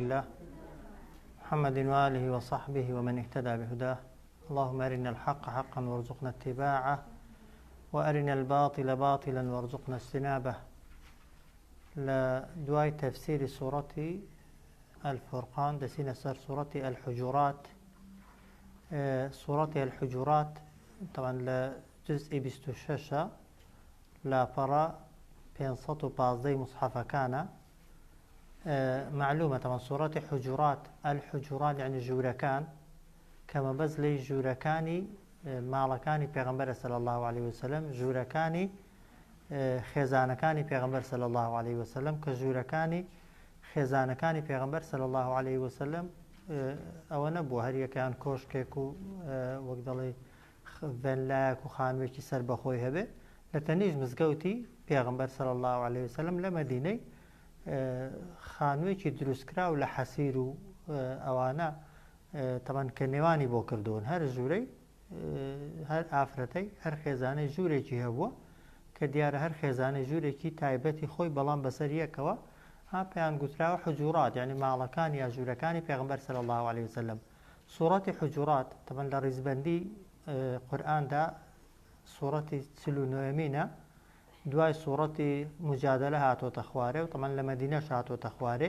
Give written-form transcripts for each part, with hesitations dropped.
الله محمد وآله وصحبه ومن اهتدى بهداه اللهم أرنا الحق حقا وارزقنا اتباعه وأرنا الباطل باطلا وارزقنا اجتنابه لە دوای تەفسیری سوڕەتی الفرقان دەچینە سەر سوڕەتی الحجورات سوڕەتی الحجورات طبعا لە جزئی 26 لاپەڕە 515 مصحفەکانە معلومە تەمان سوڕەتی حجورات الحجورات یعنی ژوورەکان کە مەبەست لێی ژوورەکانی ماڵەکانی پێغەمبەرە صلی الله علیه وسلم ژوورەکانی خێزانەکانی پێغەمبەر صلی الله علیه وسلم کە ژوورەکانی خێزانەکانی پێغەمبەر صلی الله علیه وسلم ئەوە نەبووە هەریەکەیان کۆشکێک و وەک دەڵێ ڤێنلایەک و خانووێکی سەر بەخۆی هەبێ لە تەنیشت مزگەوتی پێغەمبەر صلی اللە علیە وسلم لە مەدینەی خانووێکی دروستکراو لە حەسیر و ئەوانە تەبەن کە نێوانی بۆ کردوون هەر ژوورەی هەر ئافرەتەی هەر خێزانەی ژوورێکی هەبووە کە دیارە هەر خێزانەی ژوورێکی تایبەتی خۆی بەڵام بەسەر یەکەوە ها پێیان گوتراوە حجورات یعنی ماڵەکان یا ژوورەکانی پێغمبەر صلی الله علیه وسلم سوڕەتی حجورات تەبەن لە ڕیزبەندی قورئاندا سوڕەتی 49مینە دوای سوڕەتی مجادلە هاتۆتە خوارێ و تەمان لە مەدینەش هاتۆتە خوارێ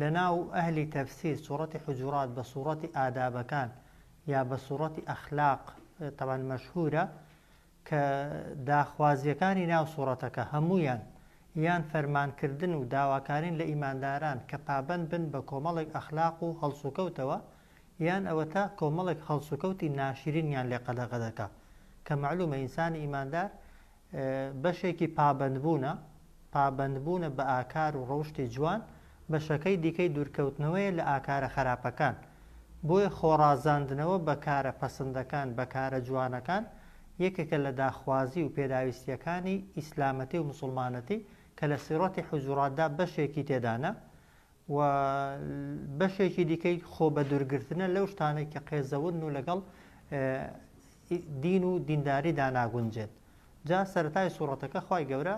لە ناو ئەهلی تەفسیر سوڕەتی حجورات بە سوڕەتی ئادابەکان یا بە سوڕەتی ئەخلاق تەبان مەشهورە کە داخوازییەکانی ناو سوڕەتەکە هەموویان یان فەرمانکردن و داواکارین لە ئیمانداران کە پابەند بن بە کۆمەڵێک ئەخلاق و هەڵسوکەوتەوە یان ئەوەتا کۆمەڵێک هەڵسوکەوتی ناشرینیان لێ قەدەغە دەکا کە مەعلومە ئینسانی ئیماندار بەشێکی پابەندبوونە پابەندبوونە بە ئاکار و ڕەوشتی جوان، بەشەکەی دیکەی دوورکەوتنەوەیە لە ئاکارە خەراپەکان. بۆیە خۆڕازاندنەوە بە کارە پەسندەکان، بە کارە جوانەکان، یەکێکە لە داخوازی و پێداویستییەکانی ئیسلامەتی و موسڵمانەتی کە لە سیڕەتی حوجوراتدا بەشێکی تێدانە و بەشێکی دیکەی خۆ بەدوورگرتنە لەو شتانەی کە قێزەونن و لەگەڵ دین و دینداریدا ناگونجێن. جا سەرەتای سوڕەتەکە خوای گەورە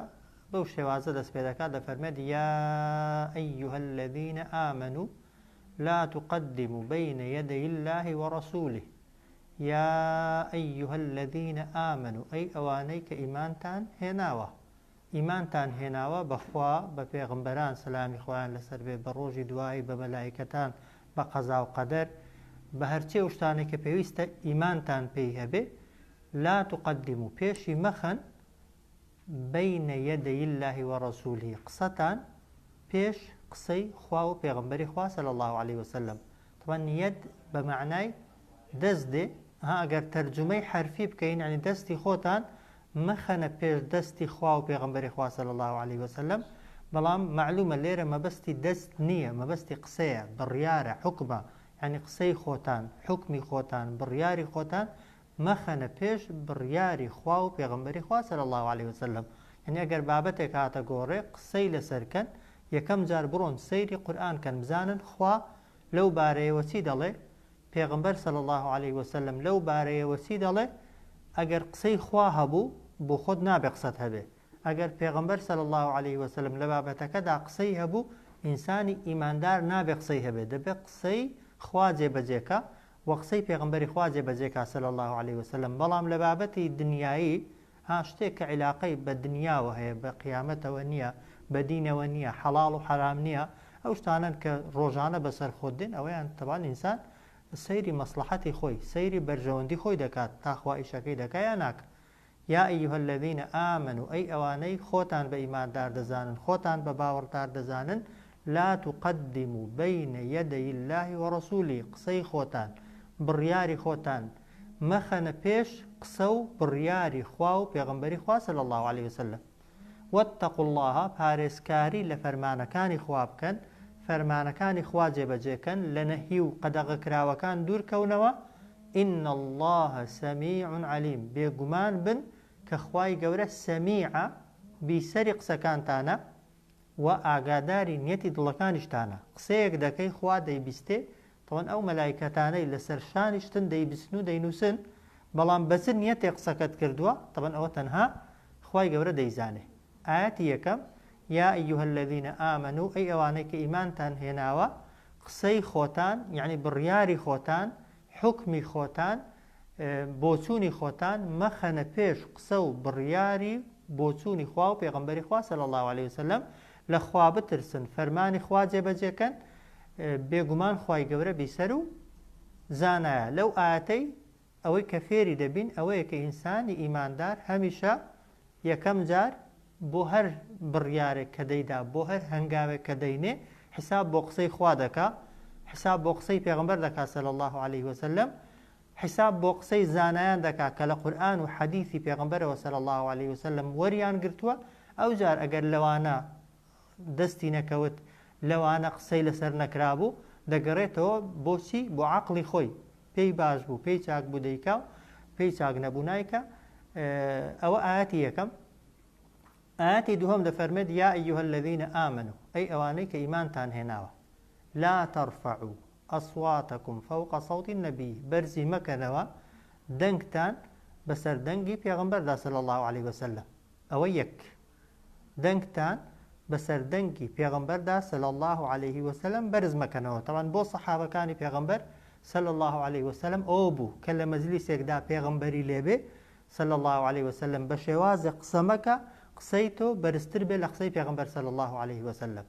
بەو شێوازە دەست پێ دەکات دەفەرمێت یا ایها الذین آمنوا لا تقدموا بین یدی الله ورسوله یا ایها الذین آمنوا ئەی ئەوانەی کە ئیمانتان هێناوە ئیمانتان هێناوە بە خوا بە پێغەمبەران سەلامی خوایان لەسەر بێ بە ڕۆژی دوایی بە مەلائیکەتان بە قەزا و قەدەر بە هەرچی ئەو شتانەی کە پێویستە ئیمانتان پێی هەبێ لا تقدموا پێشی مەخەن بین یدی اللە ورسوله قسەتان پێش قسەی خوا و پێغەمبەری خوا صلی اللە علیه وسلم طبعا یەد بە مەعنای دەست دێ ها ئەگەر تەرجومەی حەرفی بکەین یعنی دەستی خۆتان مەخەنە پێش دەستی خوا و پێغەمبەری خوا صلی اللە علیه وسلم بەڵام مەعلومە لێرە مەبەستی دەست نییە مەبەستی قسەیە بڕیارە حوکمە یعنی قسەی خۆتان حوکمی خۆتان بڕیاری خۆتان مەخەنە پێش بڕیاری خوا و پێغەمبەری خوا صلی اللە علیە وسلم یعنی ئەگەر بابەتێک هاتە گۆڕێ قسەی لەسەر کەن یەکەم جار بڕۆن سەیری قورئان کەن بزانن خوا لەو بارەیەوە چی دەڵێ پێغەمبەر صلی اللە علیە وسلم لەو بارەیەوە چی دەڵێ ئەگەر قسەی خوا هەبوو بۆ خۆت نابێ قسەت هەبێ ئەگەر پێغەمبەر صلی اللە علیە وسلم لە بابەتەکەدا قسەی هەبوو ئینسانی ئیماندار نابێ قسەی هەبێ دەبێ قسەی خوا جێبەجێ کا وە قسەی پێغەمبەری خوا جێبەجێ کا صلی اللە علیە وسلم بەڵام لە بابەتی دنیایی ها شتێک کە عیلاقەی بە دنیاوە هەیە بە قیامەتەوە نیە بە دینەوە نیە حەڵاڵ و حەرام نیە ئەو شتانەن کە ڕۆژانە بەسەر خۆت دێن ئەوەیان تەبعەن ئینسان سەیری مەسڵەحەتی خۆی سەیری بەرژەوەندی خۆی دەکات تا خوا ئیشەکەی دەکا یا ناکا یا ایها الذین آمنوا ئەی ئەوانەی خۆتان بە ئیماندار دەزانن خۆتان بە باوەڕدار دەزانن لا تقدموا بین یدی اللە ورسوله قسەی خۆتان بڕیاری خۆتان مەخەنە پێش قسە و بڕیاری خوا و پێغەمبەری خوا صلی اللە علیه وسلم واتقوا اللە پارێزکاری لە فەرمانەکانی خوا بکەن فەرمانەکانی خوا جێبەجێ کەن لە نەهی و قەدەغەکراوەکان دوورکەونەوە ان اللە سمیع علیم بێگومان بن کە خوای گەورە سەمیعە بیسەری قسەکانتانە وە ئاگاداری نیەتی دڵەکانیشتانە قسەیەک دەکەی خوا دەیبیستێ تەوەن ئەو مەلایکەتانەی لەسەر شانیشتن دەیبیستن و دەینوسن بەڵام بە چ نیەتێ قسەکەت کردووە تەبەن ئەوە تەنها خوای گەورە دەیزانێ ئایەتی یەکەم. یا ایها الذین آمنوا ئەی ئەوانەی کە ئیمانتان هێناوە قسەی خۆتان یەعنی بڕیاری خۆتان حوکمی خۆتان بۆچوونی خۆتان مەخەنە پێش قسە و بڕیاری بۆچوونی خوا و پێغەمبەری خوا صلی اللە علیە وسلم لە خوا بترسن فەرمانی خوا جێبەجێ کەن بێگومان خوای گەورە بیسەر و زانایە لەو ئایەتەی ئەوەی کە فێری دەبین ئەوەیە کە ئینسانی ئیماندار هەمیشە یەکەم جار بۆ هەر بڕیارێک کە دەیدا بۆ هەر هەنگاوێک کە دەینێ حساب بۆ قسەی خوا دەکا حساب بۆ قسەی پێغەمبەر دەکا صلی اللە علیه وسلم حساب بۆ قسەی زانایان دەکا کە لە قورئان و حەدیثی پێغەمبەرەوە صلی اللە علیه وسلم وەریان گرتووە ئەوجار ئەگەر لەوانە دەستی نەکەوت لەوانە قسەی لەسەر نەکرابوو دەگەڕێتەوە بۆ چی بۆ عەقڵی خۆی پێی باش بوو پێی چاک بوو دەیکا و پێی چاک نەبوو نایکا ئەوە ئاەتی یەکەم ئاەتی دووهەم دەفەرمێت یا ئەیها الذین آمنوا ئەی ئەوانەی کە ئیمانتان هێناوە لا ترفعوا اصواتکم فوق صوت النبی بەرزی مەکەنەوە دەنگتان بەسەر دەنگی پێغەمبەردا صلی الله علیه وسلم ئەوە یەک دەنگتان بەسەر دەنگی پێغەمبەردا صلی اللە علیه وسلم بەرز مەکەنەوە تەبعەن بۆ صەحابەکانی پێغەمبەر صلی اللە علیه وسلم ئەوە بوو کە لە مەجلیسێکدا پێغەمبەری لێبێ صلی اللە علیه وسلم بە شێوازێک قسە مەکە قسەی تۆ بەرزتر بێ لە قسەی پێغەمبەر صلی اللە علیه وسلم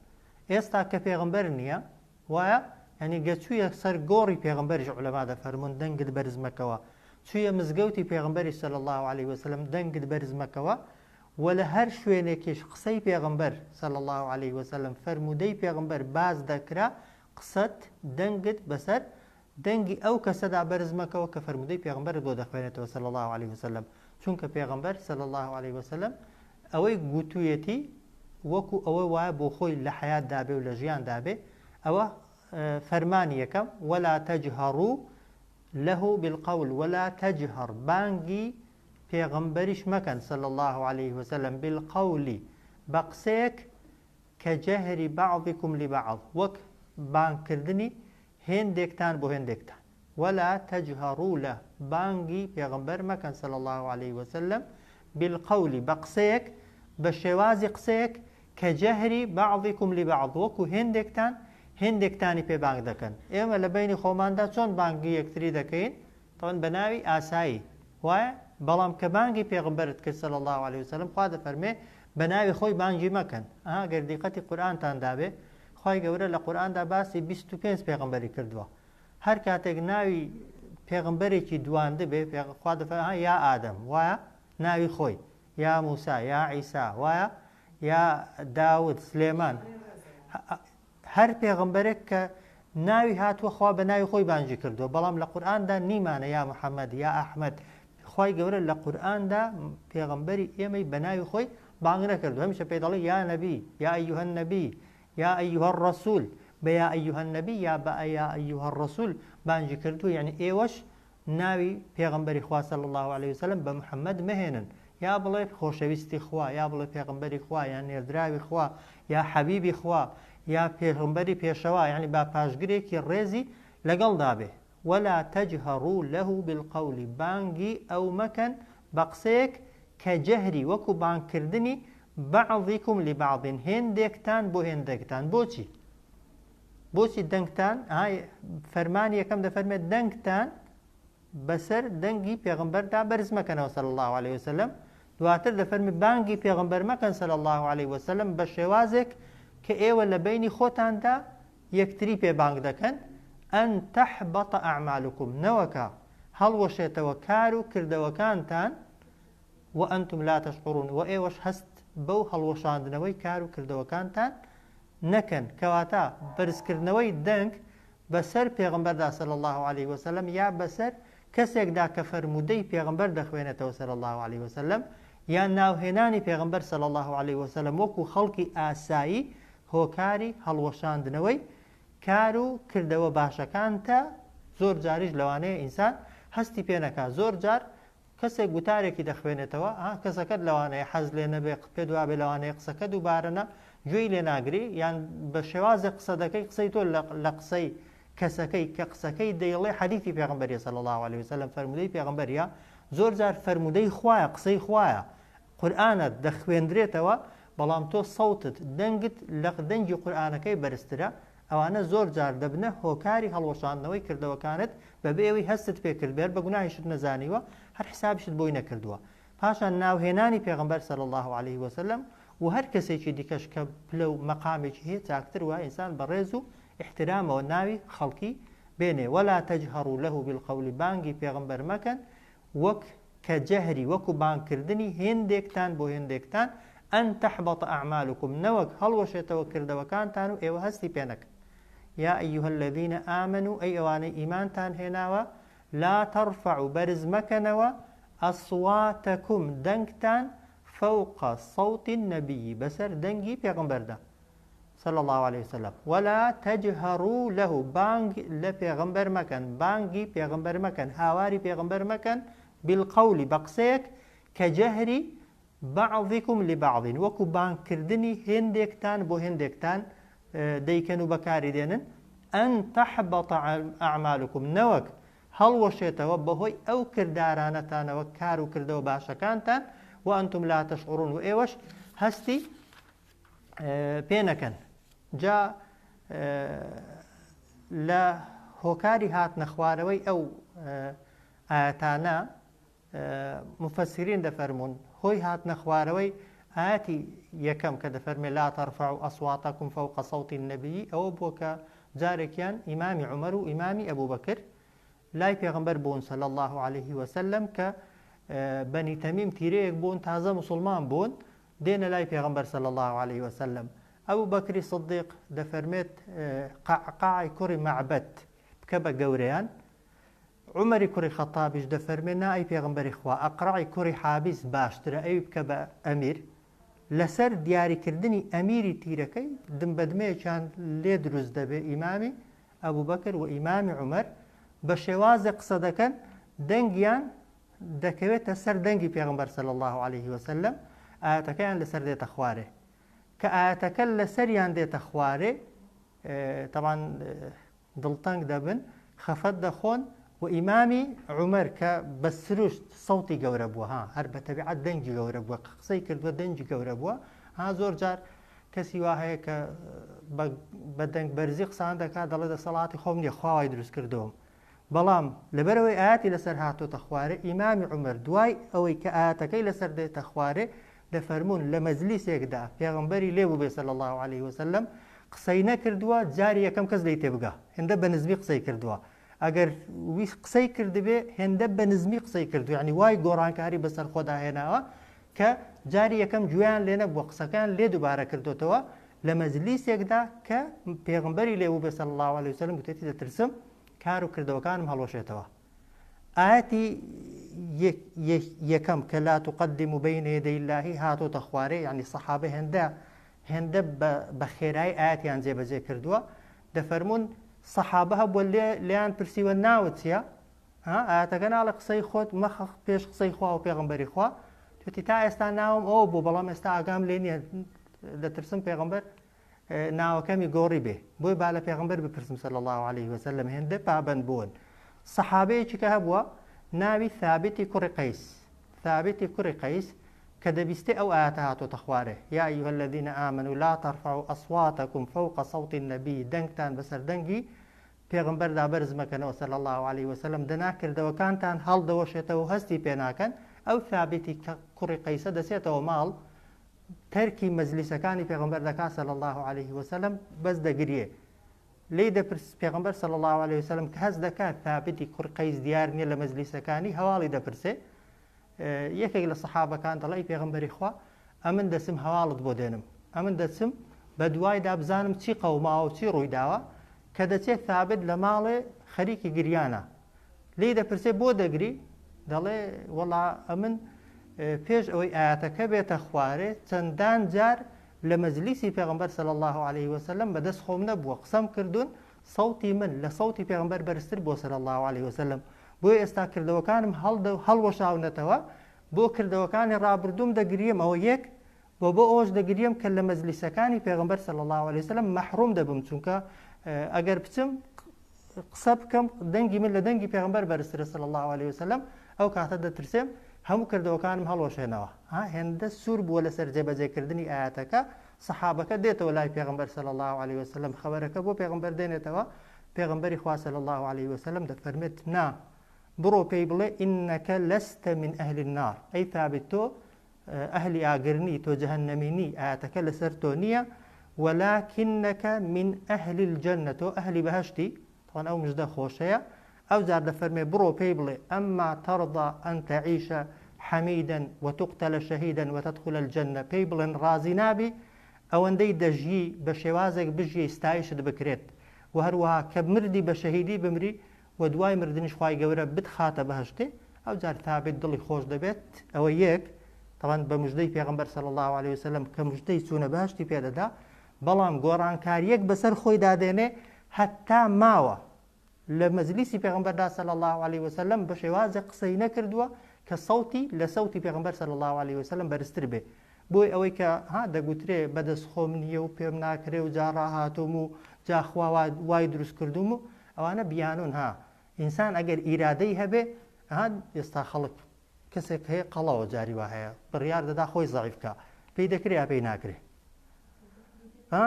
ئێستا کە پێغەمبەر نییە وایە یعنی گە چوویە سەر گۆڕی پێغەمبەریش عولەما دەفەرموون دەنگت بەرز مەکەوە چوویە مزگەوتی پێغەمبەری صلی اللە علیه وسلم دەنگت بەرز مەکەوە وە لە هەر شوێنێکیش قسەی پێغەمبەر، صلی اللە علیە وسلم، فەرموودەی پێغەمبەر باس دەکرا قسەت، دەنگت، بەسەر دەنگی ئەو کەسەدا بەرز مەکەوە کە فەرموودەی پێغەمبەرت بۆ دەخوێنێتەوە، صلی اللە علیە وسلم، چونکە پێغەمبەر، صلی اللە علیە وسلم، ئەوەی گوتوویەتی وەکو ئەوە وایە بۆ خۆی لە حەیاتدا بێ و لە ژیاندا بێ، ئەوە فەرمانی یەکەم، ولا تجهروا له بالقول ولا تجهر بانگی پێغەمبەریش مەکەن صلی اللە علیه وسلم بالقول بە قسەیەک کجهر بعضکم لبعض وەک بانگ کردنی هێندێکتان بۆ هێندێکتان ولا تجهروا له بانگی پێغەمبەر مەکەن صلی اللە علیه وسلم بالقول بە قسەیەک بە شێوازی قسەیەک کجهر بعضکم لبعض وەکو هێندێکتان هێندێکتانی پێ بانگ دەکەن ئێمە لە بەینی خۆماندا چۆن بانگی یەکتری دەکەین تەبعەن بە ناوی ئاسایی وایە بەڵام کە بانگی پێغەمبەرت کرد صلی اللە علیە وسلم خوا دەفەرمێ بە ناوی خۆی بانگی مەکەن ئەها گەر دیقەتی قورئانتان دابێ خوای گەورە لە قورئاندا باسی 25 پێغەمبەری کردووە هەر کاتێک ناوی پێغەمبەرێکی دواندبێ خوا دەفەرمێ یا ئادەم وایە ناوی خۆی یا موسا یا عیسا وایە یا داود سلێمان هەر پێغەمبەرێک کە ناوی هاتووە خوا بە ناوی خۆی بانگی کردووە بەڵام لە قورئاندا نیمانە یا محەممەد یا ئەحمەد خوای گەورە لە قورئاندا پێغەمبەری ئێمەی بە ناوی خۆی بانگ نەکردو هەمیشە پێی دەڵێ یا نەبی یا ئەیها النبی یا ئەیها الرسول بە یا ئەیها النبی یا بە یا ئەیها الرسول بانگی کردووە یعنی ئێوەش ناوی پێغەمبەری خوا صلی اللە علیە وسلم بە محمد مەهێنن یا بڵێ خۆشەویستی خوا یا بڵێ پێغەمبەری خوا یا نێردراوی خوا یا حەبیبی خوا یا پێغەمبەری پێشەوا یعنی با پاشگرێکی ڕێزی لەگەڵدا بێ ولا تجهروا له بالقول بانگی ئەو مەکەن بە قسەیەک کە جەهری وەکو بانگکردنی بعضکم لبعض هێندێکتان بۆ هێندێکتان بۆچی بۆچی دەنگتان ئا فەرمانی یەکەم دەفەرمێت دەنگتان بەسەر دەنگی پێغمبەردا بەرز مەکەنەوە صلی الله علیه وسلم دواتر دەفەرمی بانگی پێغمبەر مەکەن صلی الله علیه وسلم بە شێوازێک کە ئێوە لە بینی خۆتاندا یەکتری پێ بانگ دەکەن ئەن تحبط اعمالکم نەوەکە هەڵوەشێتەوە کار و کردەوەکانتان وانتم لا تشعرون وە ئێوەش هەست بەو هەڵوەشاندنەوەی کار و کردەوەکانتان نەکەن، کەواتە بەرزکردنەوەی دەنگ بەسەر پێغەمبەردا صلی اللە علیه وسلم یا بەسەر کەسێکدا کە فەرموودەی پێغەمبەر دەخوێنێتەوە صلی اللە علیه وسلم یا ناوهێنانی پێغەمبەر صلی اللە علیه وسلم وەکو خەڵکی ئاسایی هۆکاری هەڵوەشاندنەوەی کار و کردەوە باشەکانتە، زۆر جاریش لەوانەیە ئینسان هەستی پێ نەکا زۆر جار کەسێک وتارێکی دەخوێنێتەوە ها کەسەکەت لەوانەیە حەز لێ نەبێ پێت وابێ لەوانەیە قسەکە دووبارە نە گوێی لێ ناگری یان بە شێوازێک قسە دەکەی قسەی تۆ لە قسەی کەسەکەی کە قسەکەی دەیڵێ حەدیثی پێغەمبەریە صلی الله علیه وسلم فەرموودەی پێغەمبەریە زۆر جار فەرموودەی خوایە قسەی خوایە قورئانە دەخوێندرێتەوە. بەڵام تۆ سەوتت، دەنگت، لە دەنگی قورئانەکەی بەرزترە، ئەوانە زۆر جار دەبنە هۆکاری هەڵوەشاندنەوەی کردەوەکانت بەبێ ئەوەی هەستت پێ کردبێ، هەر بە گوناهیشت نەزانیوە، هەر حسابیشت بۆی نەکردووە. پاشان ناوهێنانی پێغەمبەر صلی اللە علیه وسلم و هەر کەسێکی دیکەش کە پلە و مەقامێکی هەیە چاکتر وایە ئینسان بە ڕێز و ئیحترامەوە ناوی خەڵکی بێنێ، ولا تجهروا له بالقول بانگی پێغەمبەر مەکەن وەک کە جەهری وەکو بانگ کردنی هێندێکتان بۆ هێندێکتان، ان تحبط اعمالکم نەوەک هەڵوەشێتەوە کردەوەکانتان و ئێوە هەستی پێ نەکەن. یا ایها الذین آمنوا ئەی ئەوانەی ئیمانتان هێناوە، لا ترفعوا بەرز مەکەنەوە، اصواتکم دەنگتان، فوق صوت النبی بەسەر دەنگی پێغەمبەردا. صلی اللە علیە وسلم ولا تجهروا له بانگ لە پێغەمبەر مەکەن بانگی پێغەمبەر مەکەن هاواری پێغەمبەر مەکەن بالقول بە قسەیەک کە جەهری بعضکم لبعض وەکو بانگکردنی هێندێکتان بۆ هێندێکتان دەیکەن و بەکاری دێنن ئەن تحبط اعمالکم نەوەک هەڵوەشێتەوە بەهۆی ئەو کردارانەتانەوە کار و کردەوە باشەکانتان وانتم لا تشعرون و ئێوەش هەستی پێ نەکەن جا لە هۆکاری هاتنە خوارەوەی ئەو ئاەتانە مفەسرین دەفەرمونون هۆی هاتنە خوارەوەی ئاەتی یەکەم کە دەفەرمێ لا ترفع أصواتكم فوق صوت النبي ئەوە بووە کە جارێکیان ئیمامی عمر و ئیمامی ئەبوو بەکر لای پێغەمبەر بوون صلی اللە علیه وسلم کە بەنی تەمیم تیرەیەک بوون تازە موسڵمان بوون دێنە لای پێغەمبەر صلی اللە علیه وسلم ئەبو بەکری صدیق دەفەرمێت قەعقاعی کوڕی مەعبەد بکە بە گەورەیان عومەری کوڕی خەتابیش دەفەرمێ نا ئەی پێغەمبەری خوا ئەقرەعی کوڕی حابیس باشترە ئەوی بکە بە ئەمیر لەسەر دیاریکردنی ئەمیری تیرەکەی دمبەدمەیەکیان لێ دروست دەبێ ئیمامی ئەبوبەکر و ئیمامی عومەر بە شێوازێک قسە دەکەن دەنگیان دەکەوێتە سەر دەنگی پێغەمبەر صلی اللە علیه وسلم ئایەتەکەیان لەسەر دێتە خوارێ کە ئایەتەکە لەسەریان دێتە خوارێ تەبان دڵتەنگ دەبن خەفەت دەخۆن و ئیمامی عومەر کە بە سروشت سەوتی گەورە بووە ها هەر بە تەبیعەت دەنگی گەورە بووە کە قسەی کردووە دەنگی گەورە بووە ها زۆر جار کەسی وا هەیە کە بە دەنگ بەرزی قسان دەکات دەڵێ دەسەڵاتی خۆم نییە خوا وای دروست کردووم بەڵام لەبەرەوەی ئاەتی لەسەر هاتۆتە خوارێ ئیمامی عومەر دوای ئەوەی کە ئاەتەکەی لەسەر دێتە خوارێ دەفەرموون لە مەجلیسێکدا پێغەمبەری لێ بووبێ صلی اللە علیه وسلم قسەی نەکردووە جاری یەکەم کەس لێی تێبگا هێندە بە نزمی قسەی کردووە ئەگەر ویست قسەی کردبێ هێندە بە نزمی قسەی کردو یعنی وای گۆڕانکاری بەسەر خۆدا هێناوە کە جاری یەکەم گوێیان لێ نەبووە قسەکان لێ دووبارە کردوتەوە لە مەجلیسێکدا کە پێغمبەری لێ بوو بێ صلی اللە علیه وسلم گوتێتی دەترسم کار و کردەوەکانم هەڵوەشێتەوە ئایەتی یەکەم کە لا تقدموا بین یدی اللە هاتۆتە خوارێ یعنی سەحابە هێندە هێندە بە خێرایی ئاەتیان جێبەجێ کردووە دەفەرمونون سەحابە هەبووە لێیان پرسیوە ناوت چییە ئاەتەکە ناڵە قسەی خۆت مەخە پێش قسەی خوا و پێغمبەری خوا توتی تا ئێستا ناوم ئەوە بوو بەڵام ئێستا ئاگام لێ نییە دەترسم پێغمبەر ناوەکەمی گۆڕی بێ بۆی با لە پێغەمبەر بپرسم صلی اللە علیه وسلم هێندە پابەند بوون سەحابەیەکی کە هەبووە ناوی ثابتی کوڕی قەیس ثابتی کوڕی قەیس کە دەبیستێ ئەو ئاەتە هاتۆتە خوارێ یا ایها الذین آمنوا لا ترفعوا اصواتکم فوق صوت النبی دەنگتان بەسەر دەنگی پێغەمبەردا بەرز مەکەنەوە صلی اللە علیه وسلم دەنا کردەوەکانتان هەڵدەوەشێتەوە هەستی پێناکەن ئەو ثابتی کوڕی قەیسە دەچێتەوە ماڵ تەرکی مەجلیسەکانی پێغەمبەر دەکات صلی اللە علیه وسلم بەس دەگریێ لێی دەپرس پێغەمبەر صلی اللە علیه وسلم کە هەست دەکات ثابتی کوڕ قەیس دیار نییە لە مەجلیسەکانی هەواڵی دەپرسێ یەکێک لە سەحابەکان دەڵێ پێغەمبەری خوا ئەمن دەچم هەواڵت بۆ دێنم ئەمن دەچم بە دوایدا بزانم چی قەوماوە و چی ڕوویداوە کە دەچێت ثابت لە ماڵێ خەریکی گریانە لێی دەپرسێ بۆ دەگری؟ دەڵێ وەڵا ئەمن پێش ئەوەی ئایەتەکە بێتە خوارێ چەندان جار لە مەجلیسی پێغەمبەر صلی اللە علیه وسلم بەدەست خۆم نەبووە قسەم کردوون سەوتی من لە سەوتی پێغەمبەر بەرزتر بووە صلی اللە علیه وسلم بۆیە ئێستا کردەوەکانم هەڵوەشاونەتەوە بۆ کردەوەکانی ڕابردووم دەگریم ئەوە یەک وە بۆ ئەوەش دەگریم کە لە مەجلیسەکانی پێغەمبەر صلی اللە علیه وسلم مەحروم دەبم چونکە ئەگەر بچم قسە بکەم دەنگی من لە دەنگی پێغەمبەر بەرزترە صلی اللە علیه وسلم ئەو کاتە دەترسێم. هەموو کردەوەکانم هەڵوەشێنەوە. ها هێندە سوور بووە لەسەر جێبەجێکردنی ئایەتەکە، سەحابەکە دێتەوە لای پێغەمبەر صلی اللە علیە وسلم خەبەرەکە بۆ پێغەمبەر دێنێتەوە، پێغەمبەری خوا صلی اللە علیە وسلم دەفەرمێت نا بڕۆ پێی بڵێ انک لست من اهل النار ئەی ثابت تۆ ئەهلی ئاگر نی تۆ جەهەنەمی نی ئایەتەکە لەسەر تۆ نییە ولکنک من اهل الجنە تۆ ئەهلی بەهەشتی تەوان ئەو مژدە خۆشەیە ئەوجار دەفەرمێ بڕۆ پێی بڵێ اما ترضی ان تعیش حمیدا وتقتل شهیدا وتدخل الجنە پێی بڵێن ڕازی نابی ئەوەندەی دەژیی بە شێوازێک بژیی ستایشت بکرێت و هەروەها کە مردی بە شەهیدی بمری و دوای مردنیش خوای گەورە بتخاتە بەهەشتێ ئەوجار ثابت دڵی خۆش دەبێت ئەوە یەک تەوان بە مژدەی پێغەمبەر صلی اللە علیه وسلم کە مژدەی چوونە بەهەشتی پێدەدا بەڵام گۆڕانکاریەک بەسەر خۆیدا دێنێ هەتا ماوە لە مەجلیسی پێغەمبەردا صلی اللە علیه وسلم بە شێوازێک قسەی نەکردووە کە سەوتی لە سەوتی پێغەمبەر صلی اللە علیه وسلم بەرزتر بێ بۆی ئەوەی کە ها دەگوترێ بەدەست خۆم نییە و پێم ناکرێ و جا ڕاهاتووم و جا خوا وای دروست کردووم و ئەوانە بیانون ها ئینسان ئەگەر ئیرادەی هەبێ ها ئێستا خەڵک کەسێک هەیە قەڵەوە جاری وا هەیە بڕیار دەدا خۆی زەعیف کا پێی دەکرێ یا پێی ناکرێ ها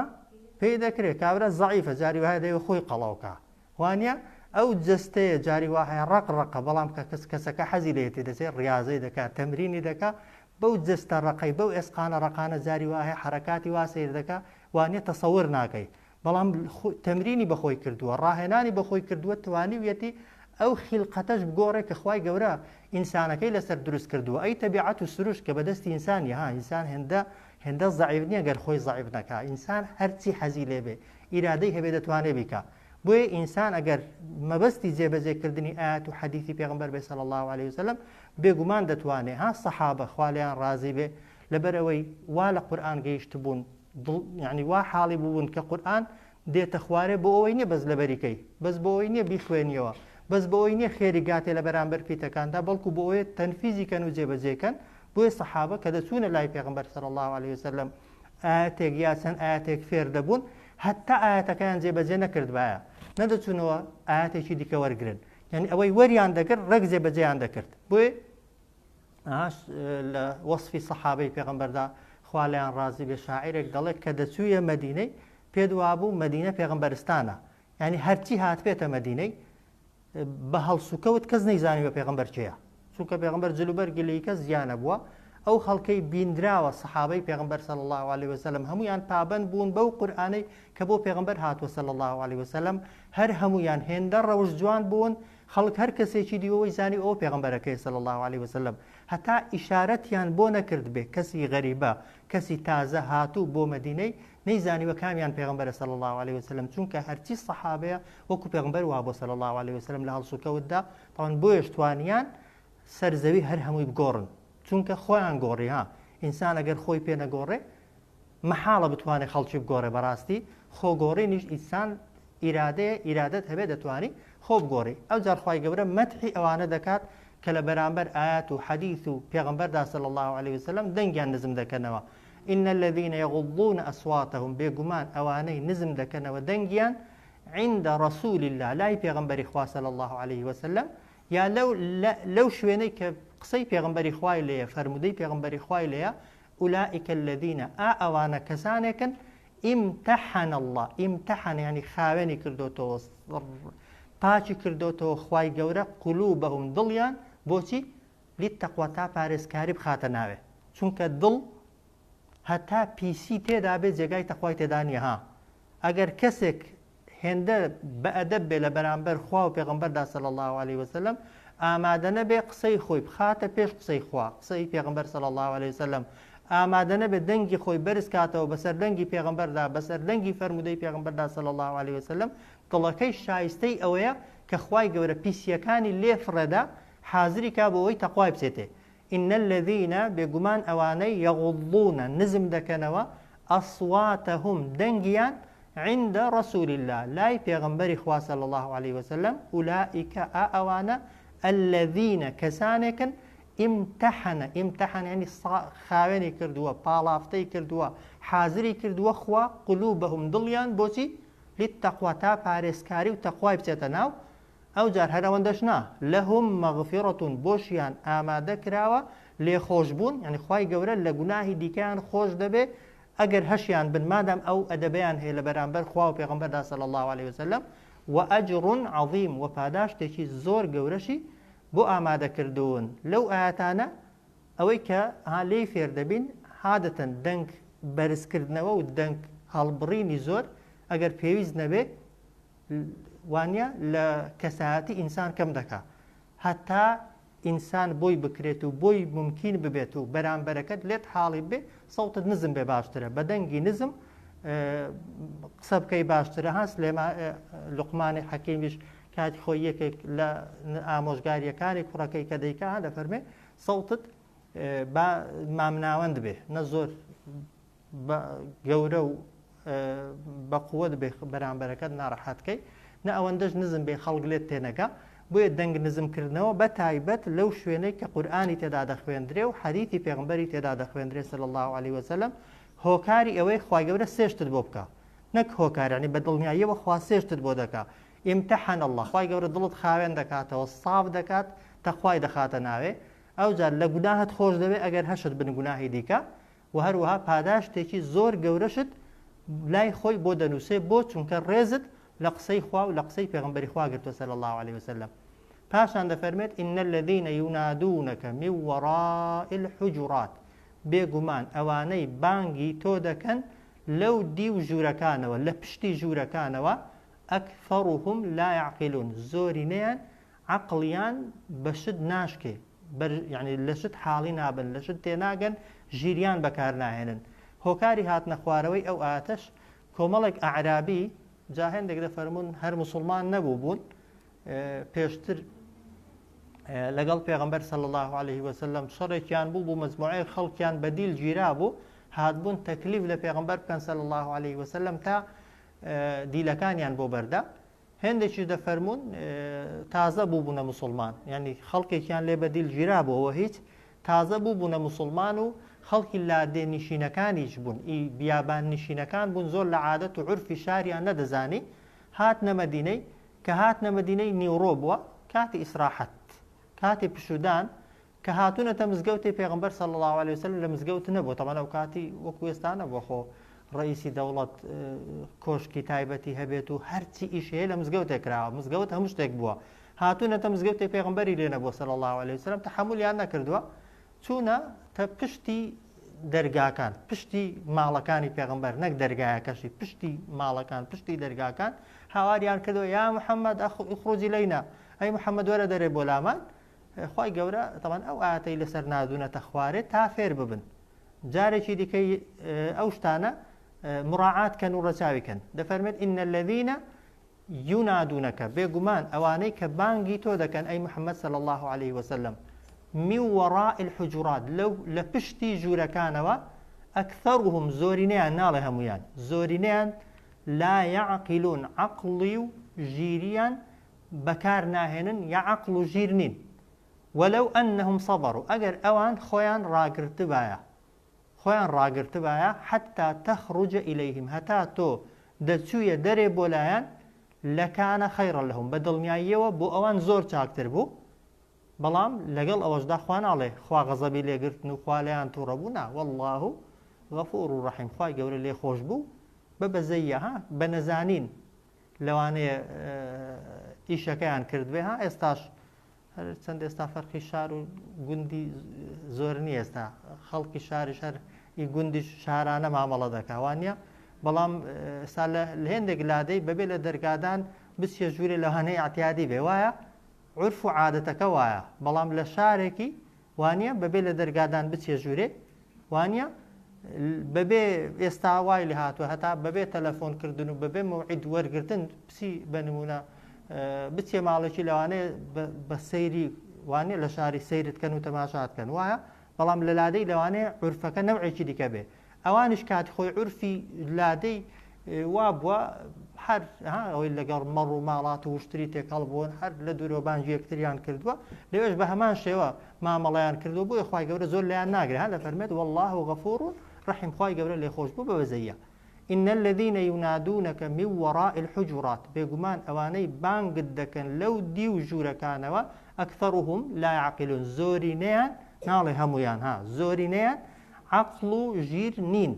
پێی دەکرێ کابرا زەعیفە جاری وایە دەیەوێ خۆی قەڵەوکا وانە ئەو جەستەیە جاری وا هەیە ڕق ڕقە بەڵام کە کەس کەسەکە حەزی لێتی دەچێت ڕاضەی دەکات تەمرینی دەکا بەو جەستە ڕقەی بەو ئێسقانە ڕقانە جاری وا هەیە حرەکاتی وا سیر دەکا وانە تەسەور ناکەی بەڵام تەمرینی بەخۆی کردووە، ڕاهێنانی بەخۆی کردووە، توانیویەتی ئەو خیلقەتەش بگۆڕێ کە خوای گەورە ئینسانەکەی لەسەر دروست کردووە، ئەی تەبیعەت و سروشت کە بەدەستی ئینسان نیە، ها ئینسان هێندە هێندە زەعیف نیە گەر خۆی زەعیف نەکا، ئینسان هەرچی حەزی لێ بێ ئیرادەی هەبێ دەتوانێ بیکا، بۆیە ئینسان ئەگەر مەبەستی جێبەجێ کردنی ئایەت و حەدیثی پێغەمبەر بێ صلی اللە علیه وسلم بێگومان دەتوانێ، ها سەحابە خوا لێیان ڕازی بێ لەبەرئەوەی وا لە قورئان گەیشتبوون دڵ یانی وا حاڵی بوون کە قورئان دێتە خوارێ بۆ ئەوەی نیە بەس لەبەری کەی بەس بۆ ئەوەی نیە بیخوێنیەوە بەس بۆ ئەوەی نیە خێری گاتێ لە بەرامبەر پیتەکاندا بەڵکو بۆ ئەوەیە تەنفیزی کەن و جێبەجێ کەن بۆیە سەحابە کە دەچوونە لای پێغەمبەر صلی اللە علیه وسلم ئایەتێک یا چەند ئایەتێک فێر دەبوون هەتا ئایەتەکەیان جێبەجێ نەکردبایە نەدەچوونەوە ئایەتێکی دیکە وەرگرن یعنی ئەوەی وەریان دەکرد ڕێک جێبەجێیان دەکرد بۆیە ئاش لە وەسفی سەحابەی پێغەمبەردا خوا لێیان ڕازی بێ شاعیرێک دەڵێت کە دەچوویە مەدینەی پێت وابوو مەدینە پێغەمبەرستانە یعنی هەرچی هاتبێتە مەدینەی بە هەڵسوکەوت کەس نەیزانی بە پێغەمبەر کێیە چونکە پێغەمبەر جلوبەرگی لێی کەس زیانە بووە ئەو خەڵکەی بیندراوە سەحابەی پێغەمبەر صلی الله علیه وسلم هەمویان پابند بوون بەو قورئانەی کە بۆ پێغەمبەر هاتووە صلی الله علیه وسلم هەر هەمویان هێندە ڕەوش جوان بوون خەڵک هەر کەسێکی دیوە وەی زانی ئەوە پێغەمبەرەکەیە صلی اللە علیە وسلم هەتا ئیشارەتیان بۆ نەکردبێ کەسی غەریبە کەسی تازە هاتوو بۆ مەدینەی نەیزانیوە کامیان پێغەمبەرە صلی اللە علیە وسلم چونکە هەرچی سەحابەیە وەکو پێغەمبەر وابووە صلی اللە علیە وسلم لە هەڵسوکەوتدا تاوان بۆیەش توانیان سەر زەوی هەر هەمووی بگۆڕن چونکە خۆیان گۆڕی ها ئینسان ئەگەر خۆی پێ نەگۆڕێ مەحاڵە بتوانێ خەڵکی بگۆڕێ بەڕاستی خۆ گۆڕینیش ئینسان ئیرادەیە ئیرادەت هەبێ دەتوانی خۆ بگۆڕی ئەوجار خوای گەورە مەدحی ئەوانە دەکات کە لە بەرامبەر ئایات و حەدیث و پێغەمبەردا صلی اللە علیه وسلم دەنگیان نزم دەکەنەوە ان الذین یغضون اصواتهم بێگومان ئەوانەی نزم دەکەنەوە دەنگیان عند رسول الله لای پێغەمبەری خوا صلی الله علیه وسلم یا لەو لەو شوێنەی کە قسەی پێغەمبەری خوای لێیە فەرموودەی پێغەمبەری خوای لێیە اولئک الذین ئا ئەوانە کەسانێکن امتحن اللە امتحن یعنی خاوێنی کردۆتەوە پاکی کردۆتەوە خوای گەورە قلوبهم دڵیان بۆچی للتقوی تا پارێزکاری بخاتە ناوێ چونکە دڵ هەتا پیسی تێدا بێ جێگای تەخوای تێدا نییە ها ئەگەر کەسێک هێندە بەئەدەب بێ لە بەرامبەر خوا و پێغەمبەردا صلی اللە علیە وسلم ئامادە نەبێ قسەی خۆی بخاتە پێش قسەی خوا قسەی پێغەمبەر صلی اللە علیە وسلم ئامادە نەبێ دەنگی خۆی بەرز کاتەوە بەسەر دەنگی پێغەمبەردا بەسەر دەنگی فەرموودەی پێغەمبەردا صلی اللە علیە وسلم دڵەکەی شایستەی ئەوەیە کە خوای گەورە پیسیەکانی لێ فڕێدا حازری کا بۆ ئەوەی تەقوای بچێتێ ان الذین بێگومان ئەوانەی یغضون نزم دەکەنەوە اصواتهم دەنگیان عند رسول اللە لای پێغەمبەری خوا صلی اللە علیە وسلم اولئک ئا ئەوانە الذین کەسانێکن امتحن امتحن یعنی خاوێنی کردووە پاڵافتەی کردووە حازری کردووە خوا قلوبهم دڵیان بۆچی للتقوی تا پارێزکاری و تەقوای بچێتە ناو. ئەوجار هەر ئەوەندەش نا، لهم مغفرە بۆشیان ئامادە کراوە لێخۆشبوون، یانی خوای گەورە لە گوناهی دیکەیان خۆش دەبێ ئەگەر هەشیان بن مادام ئەو ئەدەبەیان هەیە لە بەرامبەر خوا و پێغەمبەردا صلی اللە علیە وسلم، وأجر عظیم وە پاداشتێکی زۆر گەورەشی بۆ ئامادە کردوون. لەو ئایەتانە ئەوەی کە ها لێی فێر دەبین عادەتەن دەنگ بەرزکردنەوە و دەنگ هەڵبڕینی زۆر ئەگەر پێویست نەبێ وانە لە کەسایەتی ئینسان کەم دەکا هەتا ئینسان بۆی بکرێت و بۆی مومکین ببێت و بەرامبەرەکەت لێت حاڵی بێ سەوتت نزم بێ باشترە بە دەنگی نزم قسە بکەی باشترە ها سلێما لوقمانی حەکیمیش کاتی خۆی یەکێک لە ئامۆژگاریەکانی کوڕەکەی کە دەیکا دەفەرمێ سەوتت با مامناوەند بێ نە زۆر بە گەورە و بە قوت بێ بەرامبەرەکەت ناڕەحەت کەی نە ئەوەندەش نزم بێ خەڵک لێت تێنەگا بۆیە دەنگ نزم کردنەوە بە تایبەت لەو شوێنەی کە قورئانی تێدا دەخوێندرێ و حەدیثی پێغەمبەری تێدا دەخوێندرێ صلی اللە علیه وسلم هۆکاری ئەوەی خوای گەورە سێ شتت بۆ بکا نەک هۆکار یعنی بە دڵنیاییەوە خوا سێ شتت بۆ دەکا امتحن اللە خوای گەورە دڵت خاوێن دەکاتەوە ساف دەکات تەخوای دەخاتە ناوێ ئەوجار لە گوناهت خۆش دەبێ ئەگەر هەشت بن گوناهی دیکە وە هەروەها پاداشتێکی زۆر گەورەشت لای خۆی بۆ دەنووسێ بۆ چونکە ڕێزت لە قسەی خوا و لە قسەی پێغەمبەری خوا گرتووە صلی اللە علیه وسلم پاشان دەفەرمێت ان الذین ینادونک من وراء الحجرات بێگومان ئەوانەی بانگی تۆ دەکەن لەو دیو ژوورەکانەوە لە پشتی ژوورەکانەوە اکثرهم لا یعقلون زۆرینەیان عەقڵیان بە شت ناشکێ بەر یانی لە شت حاڵی نابن لە شت تێناگەن ژیریان بەکار ناهێنن هۆکاری هاتنە خوارەوەی ئەو ئاتەش کۆمەڵێک ئەعرابی جا هێندێک دەفەرموون هەر موسڵمان نەبوو بوون پێشتر لەگەڵ پێغمبەر صلی الله عليه وسلم شەڕێکیان بوو بوو مەجموعەی خەڵکیان بەدیل گیرا بوو هاتبوون تەکلیف لە پێغمبەر بکەن صلی الله عليه وسلم تا دیلەکانیان بۆ بەردا هێندێکیش دەفەرموون تازە بووبوونە موسڵمان، یانی خەڵکێکیان لێ بە دیل گیرابووەوە هیچ، تازە بووبوونە موسڵمان و خەڵکی لادێ نیشینەکانیش بوون، ئی بیابان نیشینەکان بوون زۆر لە عادەت و عورفی شاریان نەدەزانی، هاتنە مەدینەی، کە هاتنە مەدینەی نیوڕۆ بووە، کاتی ئیسراحەت، کاتی پشوودان، کە هاتوونەتە مزگەوتێ پێغەمبەر صلی اللە علیە وسلم لە مزگەوت نەبووە تەبعەن ئەو کاتی وەکو ئێستا نەبووە خۆ ڕئیسی دەوڵەت کۆشکی تایبەتی هەبێت و هەرچی ئیش هەیە لە مزگەوتێ کراوە مزگەوت هەموو شتێک بووە هاتوونەتە مزگەوتێ پێغەمبەری لێ نەبووە صلی اللە علیه وسلم تەحەمولیان نەکردووە چوونە تە پشتی دەرگاکان پشتی ماڵەکانی پێغەمبەر نەک دەرگایەکەشی پشتی ماڵەکان پشتی دەرگاکان هاواریان کردەوە یا محەممەد اخرج الینا ئەی محەممەد وەرە دەرێ بۆ لامان خوای گەورە تەبعەن ئەو ئایەتەی لەسەر ناردوونەتە خوارێ تا فێر ببن جارێکی دیکەی ئەو شتانە مراعات کەن و ڕەچاوی کەن دەفەرمێت إن الذين ينادونك بێگومان ئەوانەی کە بانگی تۆ دەکەن ئەی محەممەد صلی الله عليه وسلم من وراء الحجرات لەو لە پشتی ژوورەکانەوە أكثرهم زۆرینەیان ناڵێ هەمویان زۆرینەیان لا يعقلون عقلی و ژیریان بەکار ناهێنن یا عەقڵ و ژیر نین ولو انهم صبروا ئەگەر ئەوان خۆیان ڕاگرتبایە خۆیان ڕاگرتبایە حتی تخرج الیهم هەتا تۆ دەچوویە دەرێ بۆ لایان لکان خیرا لهم بە دڵنیاییەوە بۆ ئەوان زۆر چاکتر بوو بەڵام لەگەڵ ئەوەشدا خوا ناڵێ خوا غەزەبی لێگرتن و خوا لێیان توڕە بوو نا واللە غفور رحیم خوای گەورە لێخۆش بوو بە بەزەییە ها بە نەزانین لەوانەیە ئیشەکەیان کردبێ ها ئێستاش چەند ئێستا فەرقی شار و گوندی زۆر نییە ئێستا خەڵکی شاریش هەر ئی گوندیش شارانە مامەڵە دەکا وانە بەڵام ئێستا لە هێندێک لادەی بەبێ لە دەرگادان بچیە ژوورێ لەوانەیە ئەعتیادی بێ وایە عرف و عادەتەکە وایە بەڵام لە شارێکی وانیە بەبێ لە دەرگادان بچیە ژوورێ وانیە بەبێ ئێستا وای لێ هاتووە هەتا بەبێ تەلەفۆن کردن و بەبێ مەوعید وەرگرتن بچی بە نمونە بچێ ماڵێکی لەوانەیە بە سەیری وانە لە شاری سەیرت کەن و تەماشات کەن وایە بەڵام لە لادەی لەوانەیە عورفەکە نەوعێکی دیکە بێ ئەوانیش کاتی خۆی عورفی لادەی وا بووە هەر ئەوەی لەگەڵ مەڕ و ماڵات و وشتری تێکەڵ بوون هەر لە دوورەوە بانگی یەکتریان کردووە لەوێش بە هەمان شێوە مامەڵەیان کردووە بۆیە خوای گەورە زۆر لێیان ناگرێ ها دەفەرمێت والله غفور رحیم خوای گەورە لێخۆش بوو بە بەزەیە. ان الذین ینادونک من وراء الحجرات بێگومان ئەوانەی بانگت دەکەن لەو دیو ژوورەکانەوە اکثرهم لا یعقلون زۆرینەیان ناڵێ هەموویان ها زۆرینەیان عەقڵ و ژیر نین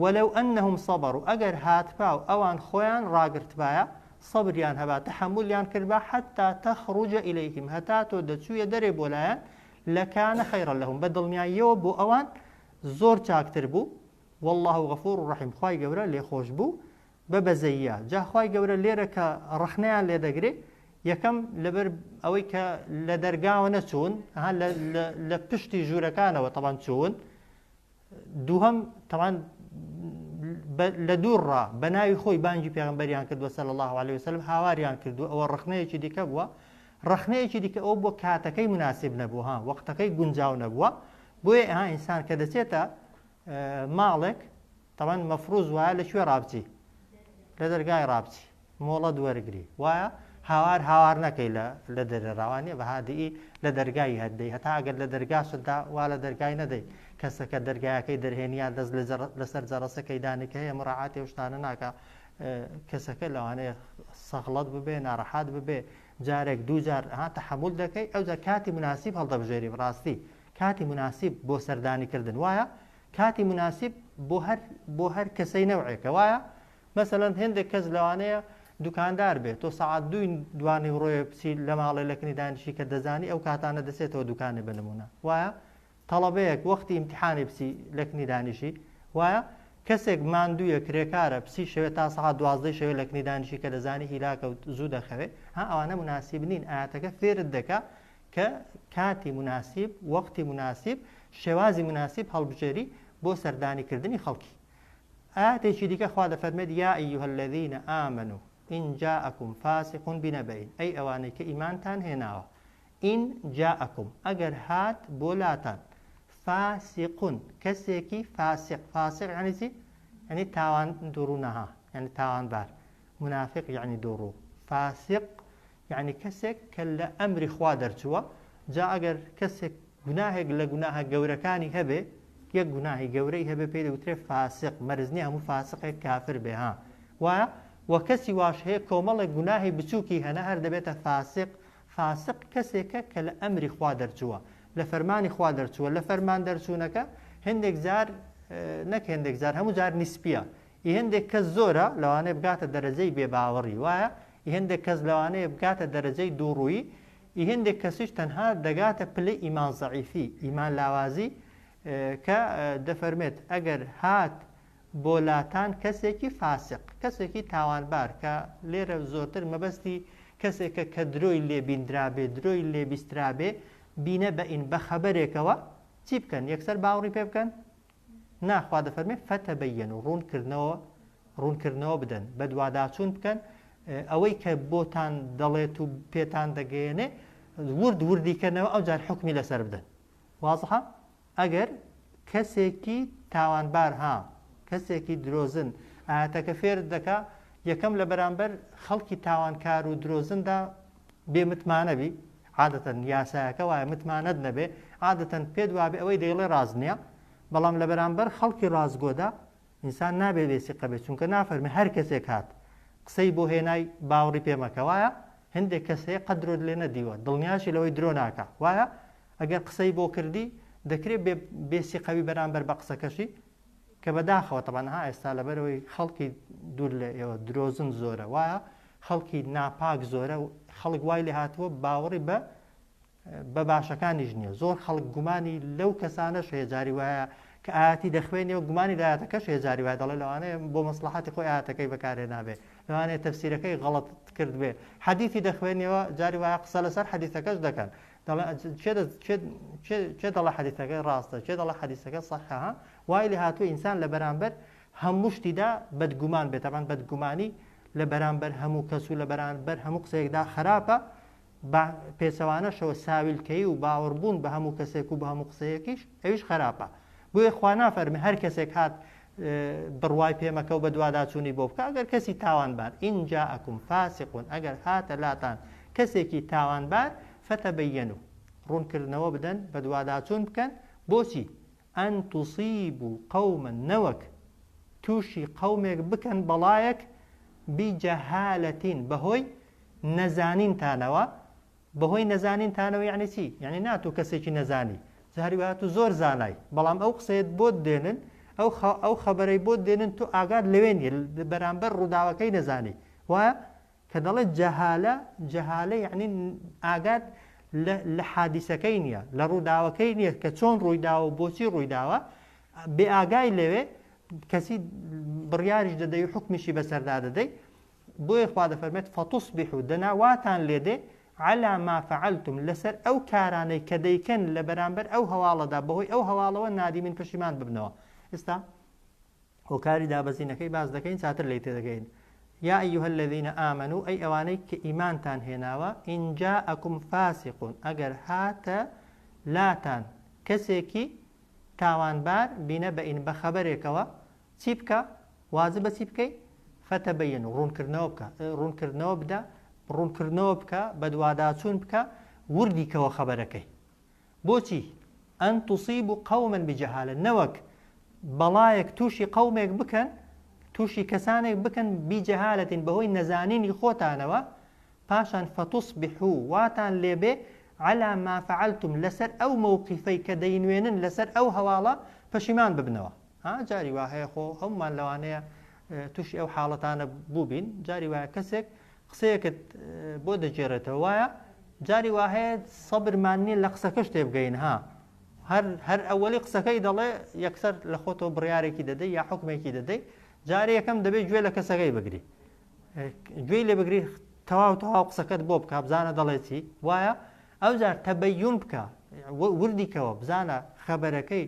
ولو انهم صبروا ئەگەر هاتبا و ئەوان خۆیان ڕاگرتبایە سەبریان هەبا تەحەمولیان کردبا حتی تخرج الیهم هەتا تۆ دەچوویە دەرێ بۆ لایان لکان خیرا لهم بە دڵنیاییەوە بۆ ئەوان زۆر چاکتر بوو واللە غفور رحیم خوای گەورە لێخۆشبوو بە بەزەییە جا خوای گەورە لێرە کە ڕەخنەیان لێ دەگرێ یەکەم لەبەر ئەوەی کە لە دەرگاوە نەچوون لە پشتی ژوورەکانەوە تەبان چوون دووهەم تەوان لە دوور ڕا بە ناوی خۆی بانگی پێغمبەریان کردووە سەل الله عليه وسلم هاواریان کردو ئەوە ڕخنەیەکی دیکە بووە ڕخنەیەکی دیکە ئەو بۆ کاتەکەی مناسب نەبوو ها وەختەکەی گونجاو نەبووە بۆیە ها ئینسان کە دەچێتە ماڵێک تەبعەن مەفروز وایە لە کوێ ڕابچی لە دەرگای ڕابچی مۆڵەت وەرگری وایە هاوار هاوار نەکەی لە لە دەرێ ڕاوانە بە هادئی لە دەرگای هەردەی هەتا ئەگەر لە دەرگاشتدا وا لە دەرگای نەدەی کەسەکە دەرگایەکەی دەرهێنیان دەست لەسەر جەڕەسەکەی دانی کە هەیە مڕاعاتی ئەو شتانە ناکا کەسەکە لەوانەیە سەغڵەت ببێ ناڕەحات ببێ جارێک دوو جار ها تەحمل دەکەی ئەوجا کاتی مناسیب هەڵدەبژێری بەڕاستی کاتی موناسیب بۆ سەردانی کردن وایە کاتی موناسیب بۆ هەر بۆ هەر کەسەی نەوعێکە وایە مەسەلەن هێندێک کەس لەوانەیە دوکاندار بێت تۆ سەعات دووی دوانیوڕۆیە بچی لە ماڵێ لە کنی دانیشی کە دەزانی ئەو کاتانە دەچێتەوە دوکانێ بە نمونە وایە تەڵەبەیەک وەختی ئیمتحانی بچی لە کنی دانیشی وایە کەسێک ماندوویە کرێکارە بچی شەوێ تا سەعات دوازدەی شەوێ لە کنی دانیشی کە دەزانی هیلاکە و زوو دەخەوێ ها ئەوانە مناسیب نین ئاەتەکە فێرت دەکا کە کاتی موناسیب، وەقتی موناسیب، شێوازی موناسیب هەڵبژێری بۆ سەردانی کردنی خەڵکی. ئایەتێکی دیکە خوا دەفەرمێت، یا ایها الذین آمنوا ان جاءکم فاسق بنبأ، ئەی ئەوانەی کە ئیمانتان هێناوە، ان جاءکم، ئەگەر هات بۆ لاتان، فاسق، کەسێکی فاسق، فاسق یعنی چی؟ یعنی تاوان دوڕوو نەها، یعنی تاوانبار، منافق یعنی دوڕوو، فاسق یەعنی کەسێک کە لە ئەمری خوا دەرچووە، جا ئەگەر کەسێک گوناهێک لە گوناهە گەورەکانی هەبێ، یەک گوناهی گەورەی هەبێ پێی دەگوترێ فاسق، مەرج نییە هەموو فاسقێک کافر بێ ها وایە؟ وە کەسی واش هەیە کۆمەڵێک گوناهی بچووکی هەنە هەر دەبێتە فاسق، فاسق کەسێکە کە لە ئەمری خوا دەرچووە، لە فەرمانی خوا دەرچووە، لە فەرمان دەرچوونەکە هێندێک جار نەک هێندێک جار هەموو جار نیسپیە، ئی هێندێک کەس زۆرە لەوانەیە بگاتە دەرەجەی بێ باوەڕی وایە ئی هێندێک کەس لەوانەیە بگاتە دەرەجەی دووڕوویی ئی هێندێک کەسیش تەنها دەگاتە پلەی ئیمان زەعیفی ئیمان لاوازی کە دەفەرمێت ئەگەر هات بۆ لاتان کەسێکی فاسق کەسێکی تاوانبار کە لێرە زۆرتر مەبەستی کەسێکە کە درۆی لێ بیندرابێ درۆی لێ بیسترابێ بینە بە ئین بە خەبەرێکەوە چی بکەن یەکسەر باوەڕی پێ بکەن نا خوا دەفەرمێ فتبینوا ڕوونکردنەوە ڕوونکردنەوە بدەن بەدواداچوون بکەن ئەوەی کە بۆتان دەڵێت و پێتان دەگەیەنێ ورد وردی کەنەوە ئەو جار حکمی لەسەر بدەن وازحە ئەگەر کەسێکی تاوانبار ها کەسێکی درۆزن ئاەتەکە فێرت دەکا یەکەم لە بەرامبەر خەڵکی تاوانکار و درۆزندا بێ متمانە بی عادەتەن یاسایەکە وایە متمانەت نەبێ عادەتەن پێت وابێ ئەوەی دەیڵێ ڕاست نییە بەڵام لە بەرامبەر خەڵکی ڕاستگۆدا ئینسان نابێ بێ سیقە بێت چونکە نافەرمێ هەر کەسێک هات قسەی بۆ هێنای باوەڕی پێ مەکە وایە هەندێک کەس هەیە قەت درۆت لێ نەدیوە دڵنیاشی لەوەی درۆ ناکا وایە ئەگەر قسەی بۆ کردی دەکرێت بێ بێ سیقەوی بەرامبەر بە قسەکەشی کە بەداخەوە تەبعەن ها ئێستا لەبەرئەوەی خەڵکی دوور لە ئێوە درۆزن زۆرە وایە خەڵکی ناپاک زۆرە خەڵک وای لێ هاتووە باوەڕی بە بە باشەکانیش نییە زۆر خەڵک گومانی لەو کەسانەش هەیە جاری وایە کە ئاەتی دەخوێنێ و گومانی لە ئاەتەکەش هەیە جاری وایە دەڵێ لەوانەیە بۆ مەسلحەتی خۆی ئاەتەکەی بەکارهێنابێ لەوانەیە تەفسیرەکەی غەڵەت کرد بێ حەدیثی دەخوێنیەوە جاری وایە قسە لەسەر حەدیثەکەش دەکەن دەڵێ کێ کێ کێ کێ دەڵێ حەدیثەکەی ڕاستە کێ دەڵێ حەدیثەکە صحیحە ها وای لێ هاتووە ئینسان لە بەرامبەر هەموو شتیدا بەدگومان بێت تەبعەن بەدگومانی لە بەرامبەر هەموو کەس و لە بەرامبەر هەموو قسەیەکدا خراپە بە پێچەوانەشەوە ساویلکەیی و باوەڕبوون بە هەموو کەسێک و بە هەموو قسەیەکیش ئەویش خراپە بۆیە خوا نافەرمێ هەر کەسێک هات بڕوای پێ مەکە و بەدواداچوونی بۆ بکە ئەگەر کەسی تاوانبار ان جاءکم فاسق ئەگەر هاتە لاتان کەسێکی تاوانبار فتبینوا ڕوونکردنەوە بدەن بەدواداچوون بکەن بۆچی ان تصیبوا قوما نەوەک. تووشی قەومێک بکەن بەڵایەک بجهالة بەهۆی نەزانینتانەوە، بەهۆی نەزانینتانەوە یەعنی چی؟ یەعنی نا تۆ کەسێکی نەزانی، جاری وایە تۆ زۆر زانای بەڵام ئەو قسەیەت بۆت دێنن ئەو ئەو خەبەرەی بۆت دێنن تۆ ئاگات لەوێ نیە بەرامبەر ڕووداوەکەی نەزانی وایە کە دەڵێت جەهالە جەهالە یەعنی ئاگات لە حادیسەکەی نییە لە ڕووداوەکەی نییە کە چۆن ڕوویداوە و بۆچی ڕوویداوە بێ ئاگای لەوێ کەسی بڕیاریش دەدەی و حکمیشی بەسەردا دەدەی بۆیە خوا دەفەرمێت فتصبحوا دەنا واتان لێدێ علی ما فعلتم لەسەر ئەو کارانەی کە دەیکەن لە بەرامبەر ئەو هەواڵەدا بەهۆی ئەو هەواڵەوە نادیمین پەشیمان ببنەوە ئێستا هۆکاری دابەزینەکەی باس دەکەین چاتر لێی تێدەگەین یا ایها الذین آمنوا ئەی ئەوانەی کە ئیمانتان هێناوە ان جاءکم فاسق ئەگەر هاتە لاتان کەسێکی تاوانبار بنبئ بە خەبەرێکەوە چی بکە واجبە چی بکەی فتبینوا ڕوونکردنەوە بکە ڕوونکردنەوە بدە ڕوونکردنەوە بکە بەدواداچوون بکە وردی کەوە خەبەرەکەی بۆچی ان تصیبوا قوما بجهالە نەوەک بەڵایەک تووشی قەومێک بکەن تووشی کەسانێک بکەن بجهالة بەهۆی نەزانینی خۆتانەوە پاشان فتصبحوا واتان لێبێ علی ما فعلتم لەسەر ئەو مەوقیفەی کە دەینوێنن لەسەر ئەو هەواڵە پەشیمان ببنەوە. ها جاری وا هەیە خۆ هەموومان لەوانەیە تووشی ئەو حاڵەتانە بووبین جاری وایە کەسێک قسەیەکت بۆ دەگێڕێتەوە وایە جاری وا هەیە سەبرمان نییە لە قسەکەش تێبگەین ها هەر هەر ئەوەلی قسەکەی دەڵێ یەکسەر لە خۆتەوە بڕیارێکی دەدەی یا حکمێکی دەدەی جارێ یەکەم دەبێت گوێ لە کەسەکەی بگری گوێی لێ بگری تەواو تەواو قسەکەت بۆ بکە بزانە دەڵێ چی وایە ئەوجار تەبەیون بکە وردیکەوە بزانە خەبەرەکەی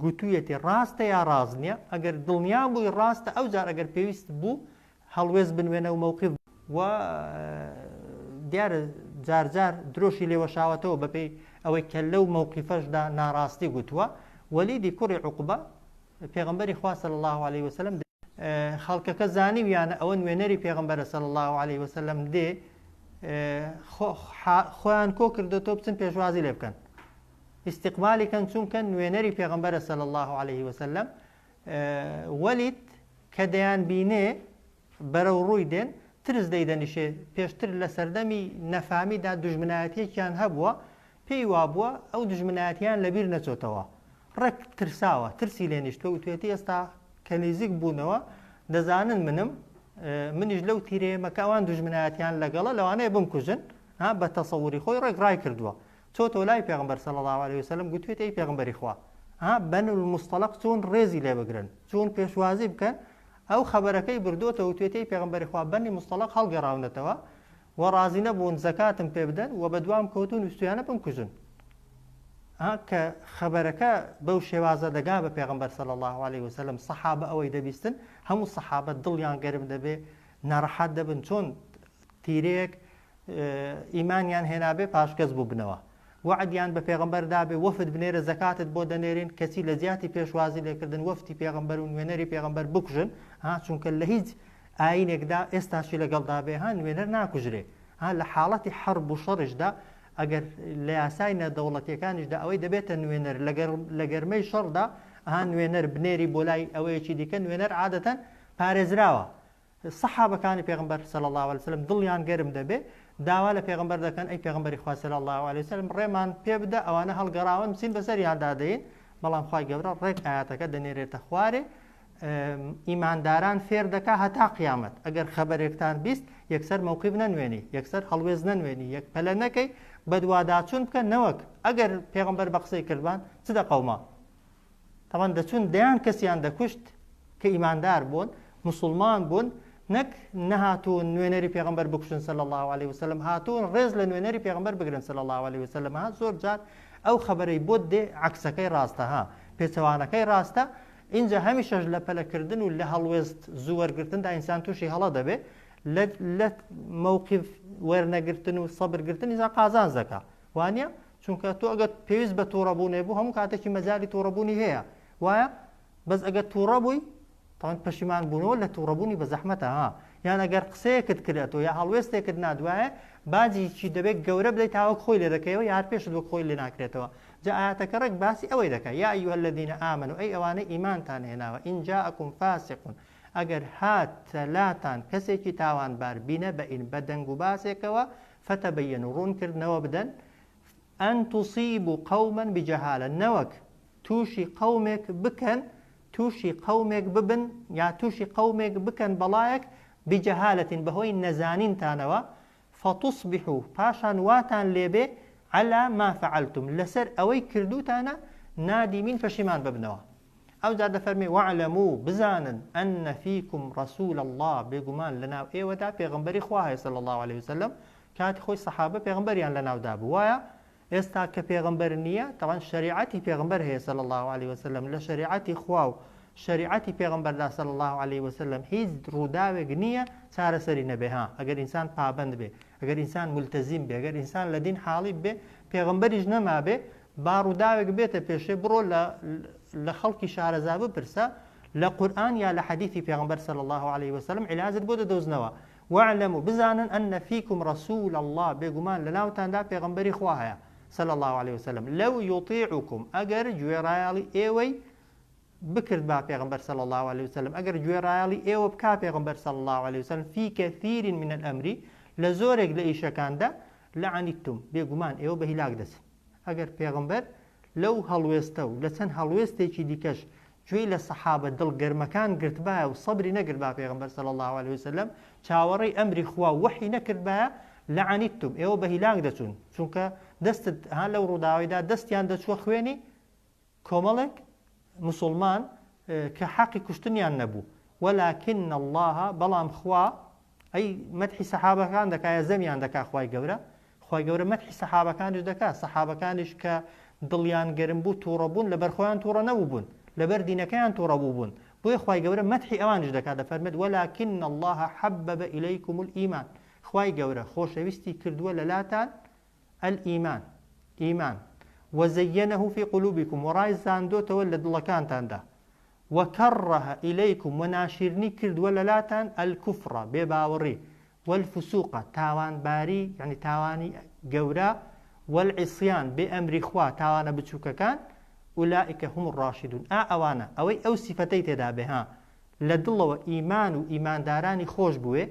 گوتویەتی ڕاستە یا ڕاست نیە ئەگەر دڵنیا بووی ڕاستە ئەوجار ئەگەر پێویست بوو هەڵوێست بنوێنە و مەوقیف و دیارە جار جار درۆشی لێوەشاوەتەوە بەپێی ئەوەی کە لەو مەوقیفەشدا ناڕاستی گوتووە وەلیدی کوڕی عوقبە پێغەمبەری خوا صلی الله علیه وسلم خەڵکەکە زانیویانە ئەوە نوێنەری پێغەمبەرە صلی الله علیه وسلم دێ خۆیان کۆ کردێتەوە بچن پێشوازی لێ بکەن ئیستیقبالی کەن چونکە نوێنەری پێغەمبەرە صلی اللە علیه وسلم وەلید کە دەیان بینێ بەرەو ڕووی دێن ترس دەیدەنیشێ پێشتر لە سەردەمی نەفامیدا دوژمنایەتیەکیان هەبووە پێی وابووە ئەو دوژمنایەتیان لەبیر نەچۆتەوە ڕێک ترساوە ترسی لێ نیشتوە وتوێتی ئێستا کە نیزیک بوونەوە دەزانن منم منیش لەو تیرەیەمە کە ئەوان دوژمنایەتیان لەگەڵە لەوانەیە بمکوژن ها بە تەسەوری خۆی ڕێک ڕای کردووە چۆتەوە لای پێغەمبەر صلی اللە علیە وسلم گوتوێتی ئەی پێغەمبەری خوا ها بەنو المصطلق چوون ڕێزی لێ بگرن چوون پێشوازی بکەن ئەو خەبەرەکەی بردۆتەوە وتوێتی ئەی پێغەمبەری خوا بەنی مصطلق هەڵگەڕاونەتەوە و ڕازی نەبوون زەکاتم پێ بدەن و بەدوام کەوتون ویستویانە بمکوژن ها کە خەبەرەکە بەو شێوازە دەگا بە پێغەمبەر صلی اللە علیه وسلم سەحابە ئەوەی دەبیستن هەموو سەحابە دڵیان گەرم دەبێ ناڕەحەت دەبن چۆن تیرەیەک ئیمانیان هێنابێ پاشگەز بووبنەوە وەعدیان بە پێغەمبەر دابێ وەفد بنێرە زەکاتت بۆ دەنێرین کەچی لە جیاتی پێشوازی لێکردن وەفتی پێغەمبەر و نوێنەری پێغەمبەر بکوژن ها چونکە لە هیچ ئاینێکدا ئێستاشی لەگەڵدا بێ ها نوێنەر ناکوژرێ ها لە حاڵەتی حەرب و شەڕیشدا ئەگەر لە یاسای نەدەوڵەتیەکانیشدا ئەوەی دەبێتە نوێنەر لە گەرمەی شەڕدا ها نوێنەر بنێری بۆ لای ئەوەیەکی دیکە نوێنەر عادەتەن پارێزراوە سەحابەکانی پێغەمبەر صلی اللە علیە وسلم دڵیان گەرم دەبێ داوا لە پێغەمبەر دەکەن ئەی پێغەمبەری خوا صلی اللە علیە وسلم ڕێمان پێ بدە ئەوانە هەڵگەڕاون بچین بەسەریاندا دەین بەڵام خوای گەورە ڕێک ئاەتەکە دەنێرێتە خوارێ ئیمانداران فێر دەکا هەتا قیامەت ئەگەر خەبەرێکتان 20 یەکسەر مەوقیف نەنوێنی یەکسەر هەڵوێز نەنوێنی یەک پەلە نەکەی بەدواداچوون بکە نەوەک ئەگەر پێغەمبەر بە قسەی کردبان چ دەقەوما تەبعەن دەچوون دەیان کەسیان دەکوشت کە ئیماندار بوون موسڵمان بوون نەک نەهاتوون نوێنەری پێغەمبەر بکوژن صلی اللە علیه وسلم هاتوون ڕێز لە نوێنەری پێغەمبەر بگرن صلی اللە علیه وسلم ها زۆر جار ئەو خەبەرەی بۆت دێ عەکسەکەی ڕاستە ها پێچەوانەکەی ڕاستە ئینجا هەمیشەش لە پەلەکردن و لە هەڵوێست زوو وەرگرتندا ئینسان تووشی هەڵە دەبێ لە لە مەوقف وەرنەگرتن و سەبرگرتن ئینسان قازانج دەکا وانە چونکە تۆ ئەگەر پێویست بە توڕە بوونێ بوو هەموو کاتێکی مەجالی توڕە بوونی هەیە وایە بەس ئەگەر توڕە بووی تاوان پەشیمان بوونەوە لە توڕە بوونی بە زەحمەتە ها یان ئەگەر قسەیەکت کرد ئەتۆ یا هەڵوێستێکت نادوایە باجیکی دەبێت گەورە بدەیت تا وەک خۆی لێ دەکەیەوە یا هەر پێشت وەک خۆی لێ ناکرێتەوە. جا ئایەتەکە ڕێک باسی ئەوەی دەکا، یا ایها الذین آمنوا ئەی ئەوانەی ئیمانتان هێناوە، ان جاءکم فاسق ئەگەر هاتە لاتان کەسێکی تاوانبار، بنبئ بە دەنگ و باسێکەوە، فتبینوا ڕوونکردنەوە بدەن، ان تصیبوا قوما بجهالە نەوەک تووشی قەومێک بکەن، تووشی قەومێک ببن یا تووشی قەومێک بکەن بەڵایەک، بجهالە بەهۆی نەزانینتانەوە، فتصبحوا پاشان واتان لێبێ علی ما فعلتم لەسەر ئەوەی کردووتانە نادمین پەشیمان ببنەوە. ئەوجا دەفەرمێ واعلموا بزانن ان فیکم رسول اللە بێگومان لەناو ئێوەدا پێغەمبەری خوا هەیە صلی اللە علیه وسلم کاتی خۆی سەحابە پێغەمبەریان لەناودا بوو وایە ئێستا کە پێغەمبەر نییە تەبعەن شەریعەتی پێغەمبەر هەیە صلی اللە علیە وسلم لە شەریعەتی خوا و شەریعەتی پێغەمبەردا صلی اللە علیە وسلم هیچ ڕووداوێک نییە چارەسەری نەبێ ها ئەگەر ئینسان پابەند بێ ئەگەر ئینسان ملتەزیم بێ ئەگەر ئینسان لە دین حاڵی بێ پێغەمبەریش نەمابێ با ڕووداوێک بێتە پێشێ بڕۆ لە لە خەڵکی شارەزا بپرسە لە قورئان یا لە حەدیثی پێغەمبەر صلی اللە علیه وسلم علاجت بۆ دەدۆزنەوە واعلموا بزانن ان فیکم رسول اللە بێگومان لەناوتاندا پێغەمبەری خوا هەیە صلی اللە علیە وسلم لو یطیعکم ئەگەر گوێڕایەڵی ئێوەی بکردبا پێغەمبەر صلی اللە علیە وسلم ئەگەر گوێڕایەڵی ئێوە بکا پێغەمبەر صلی اللە علیە وسلم فی کثیر من الامر لە زۆرێک لە ئیشەکاندا لعنیتم بێگومان ئێوە بە هیلاک دەچن ئەگەر پێغەمبەر لەو هەڵوێستە و لە چەند هەڵوێستێکی دیکەش گوێی لە سەحابە دڵ گەرمەکان گرتبایە و سەبری نەگرتبا پێغەمبەر صلی اللە علیە وسلم چاوەڕێی ئەمری خوا و وەحی نەکردبایە لعنیتم ئێوە بە هیلاک دەچوون چونکە دەستت ها لەو ڕووداوەیدا دەستیان دەچووە خوێنی کۆمەڵێک موسوڵمان کە حەقی کوشتنیان نەبوو ولکن اللە بەڵام خوا ئەی مەدحی سەحابەکان دەکا یا زەمیان دەکا خوای گەورە خوای گەورە مەدحی سەحابەکانیش دەکا سەحابەکانیش کە دڵیان گەرم بوو تووڕە بوون لەبەر خۆیان تووڕە نەبووبوون لەبەر دینەکەیان تووڕە بووبوون بۆیە خوای گەورە مەدحی ئەوانیش دەکا دەفەرمێت ولکن اللە حبب الیکم الایمان خوای گەورە خۆشەویستی کردووە لەلاتان الایمان، ئیمان، وزینه فی قلوبکم وە ڕایزاندۆتەوە لە دڵەکانتاندا، وکره الیکم وە ناشیرنی کردووە لەلاتان، الکفر، بێباوەڕی، والفسوق، تاوانباری یانی تاوانی گەورە، والعصیان، بێ ئەمری خوا، تاوانە بچووکەکان، اولئک هم الراشدون، ئا ئەوانە، ئەوەی ئەو سیفەتەی تێدا بێ ها، لە دڵەوە ئیمان و ئیماندارانی خۆش بوێ،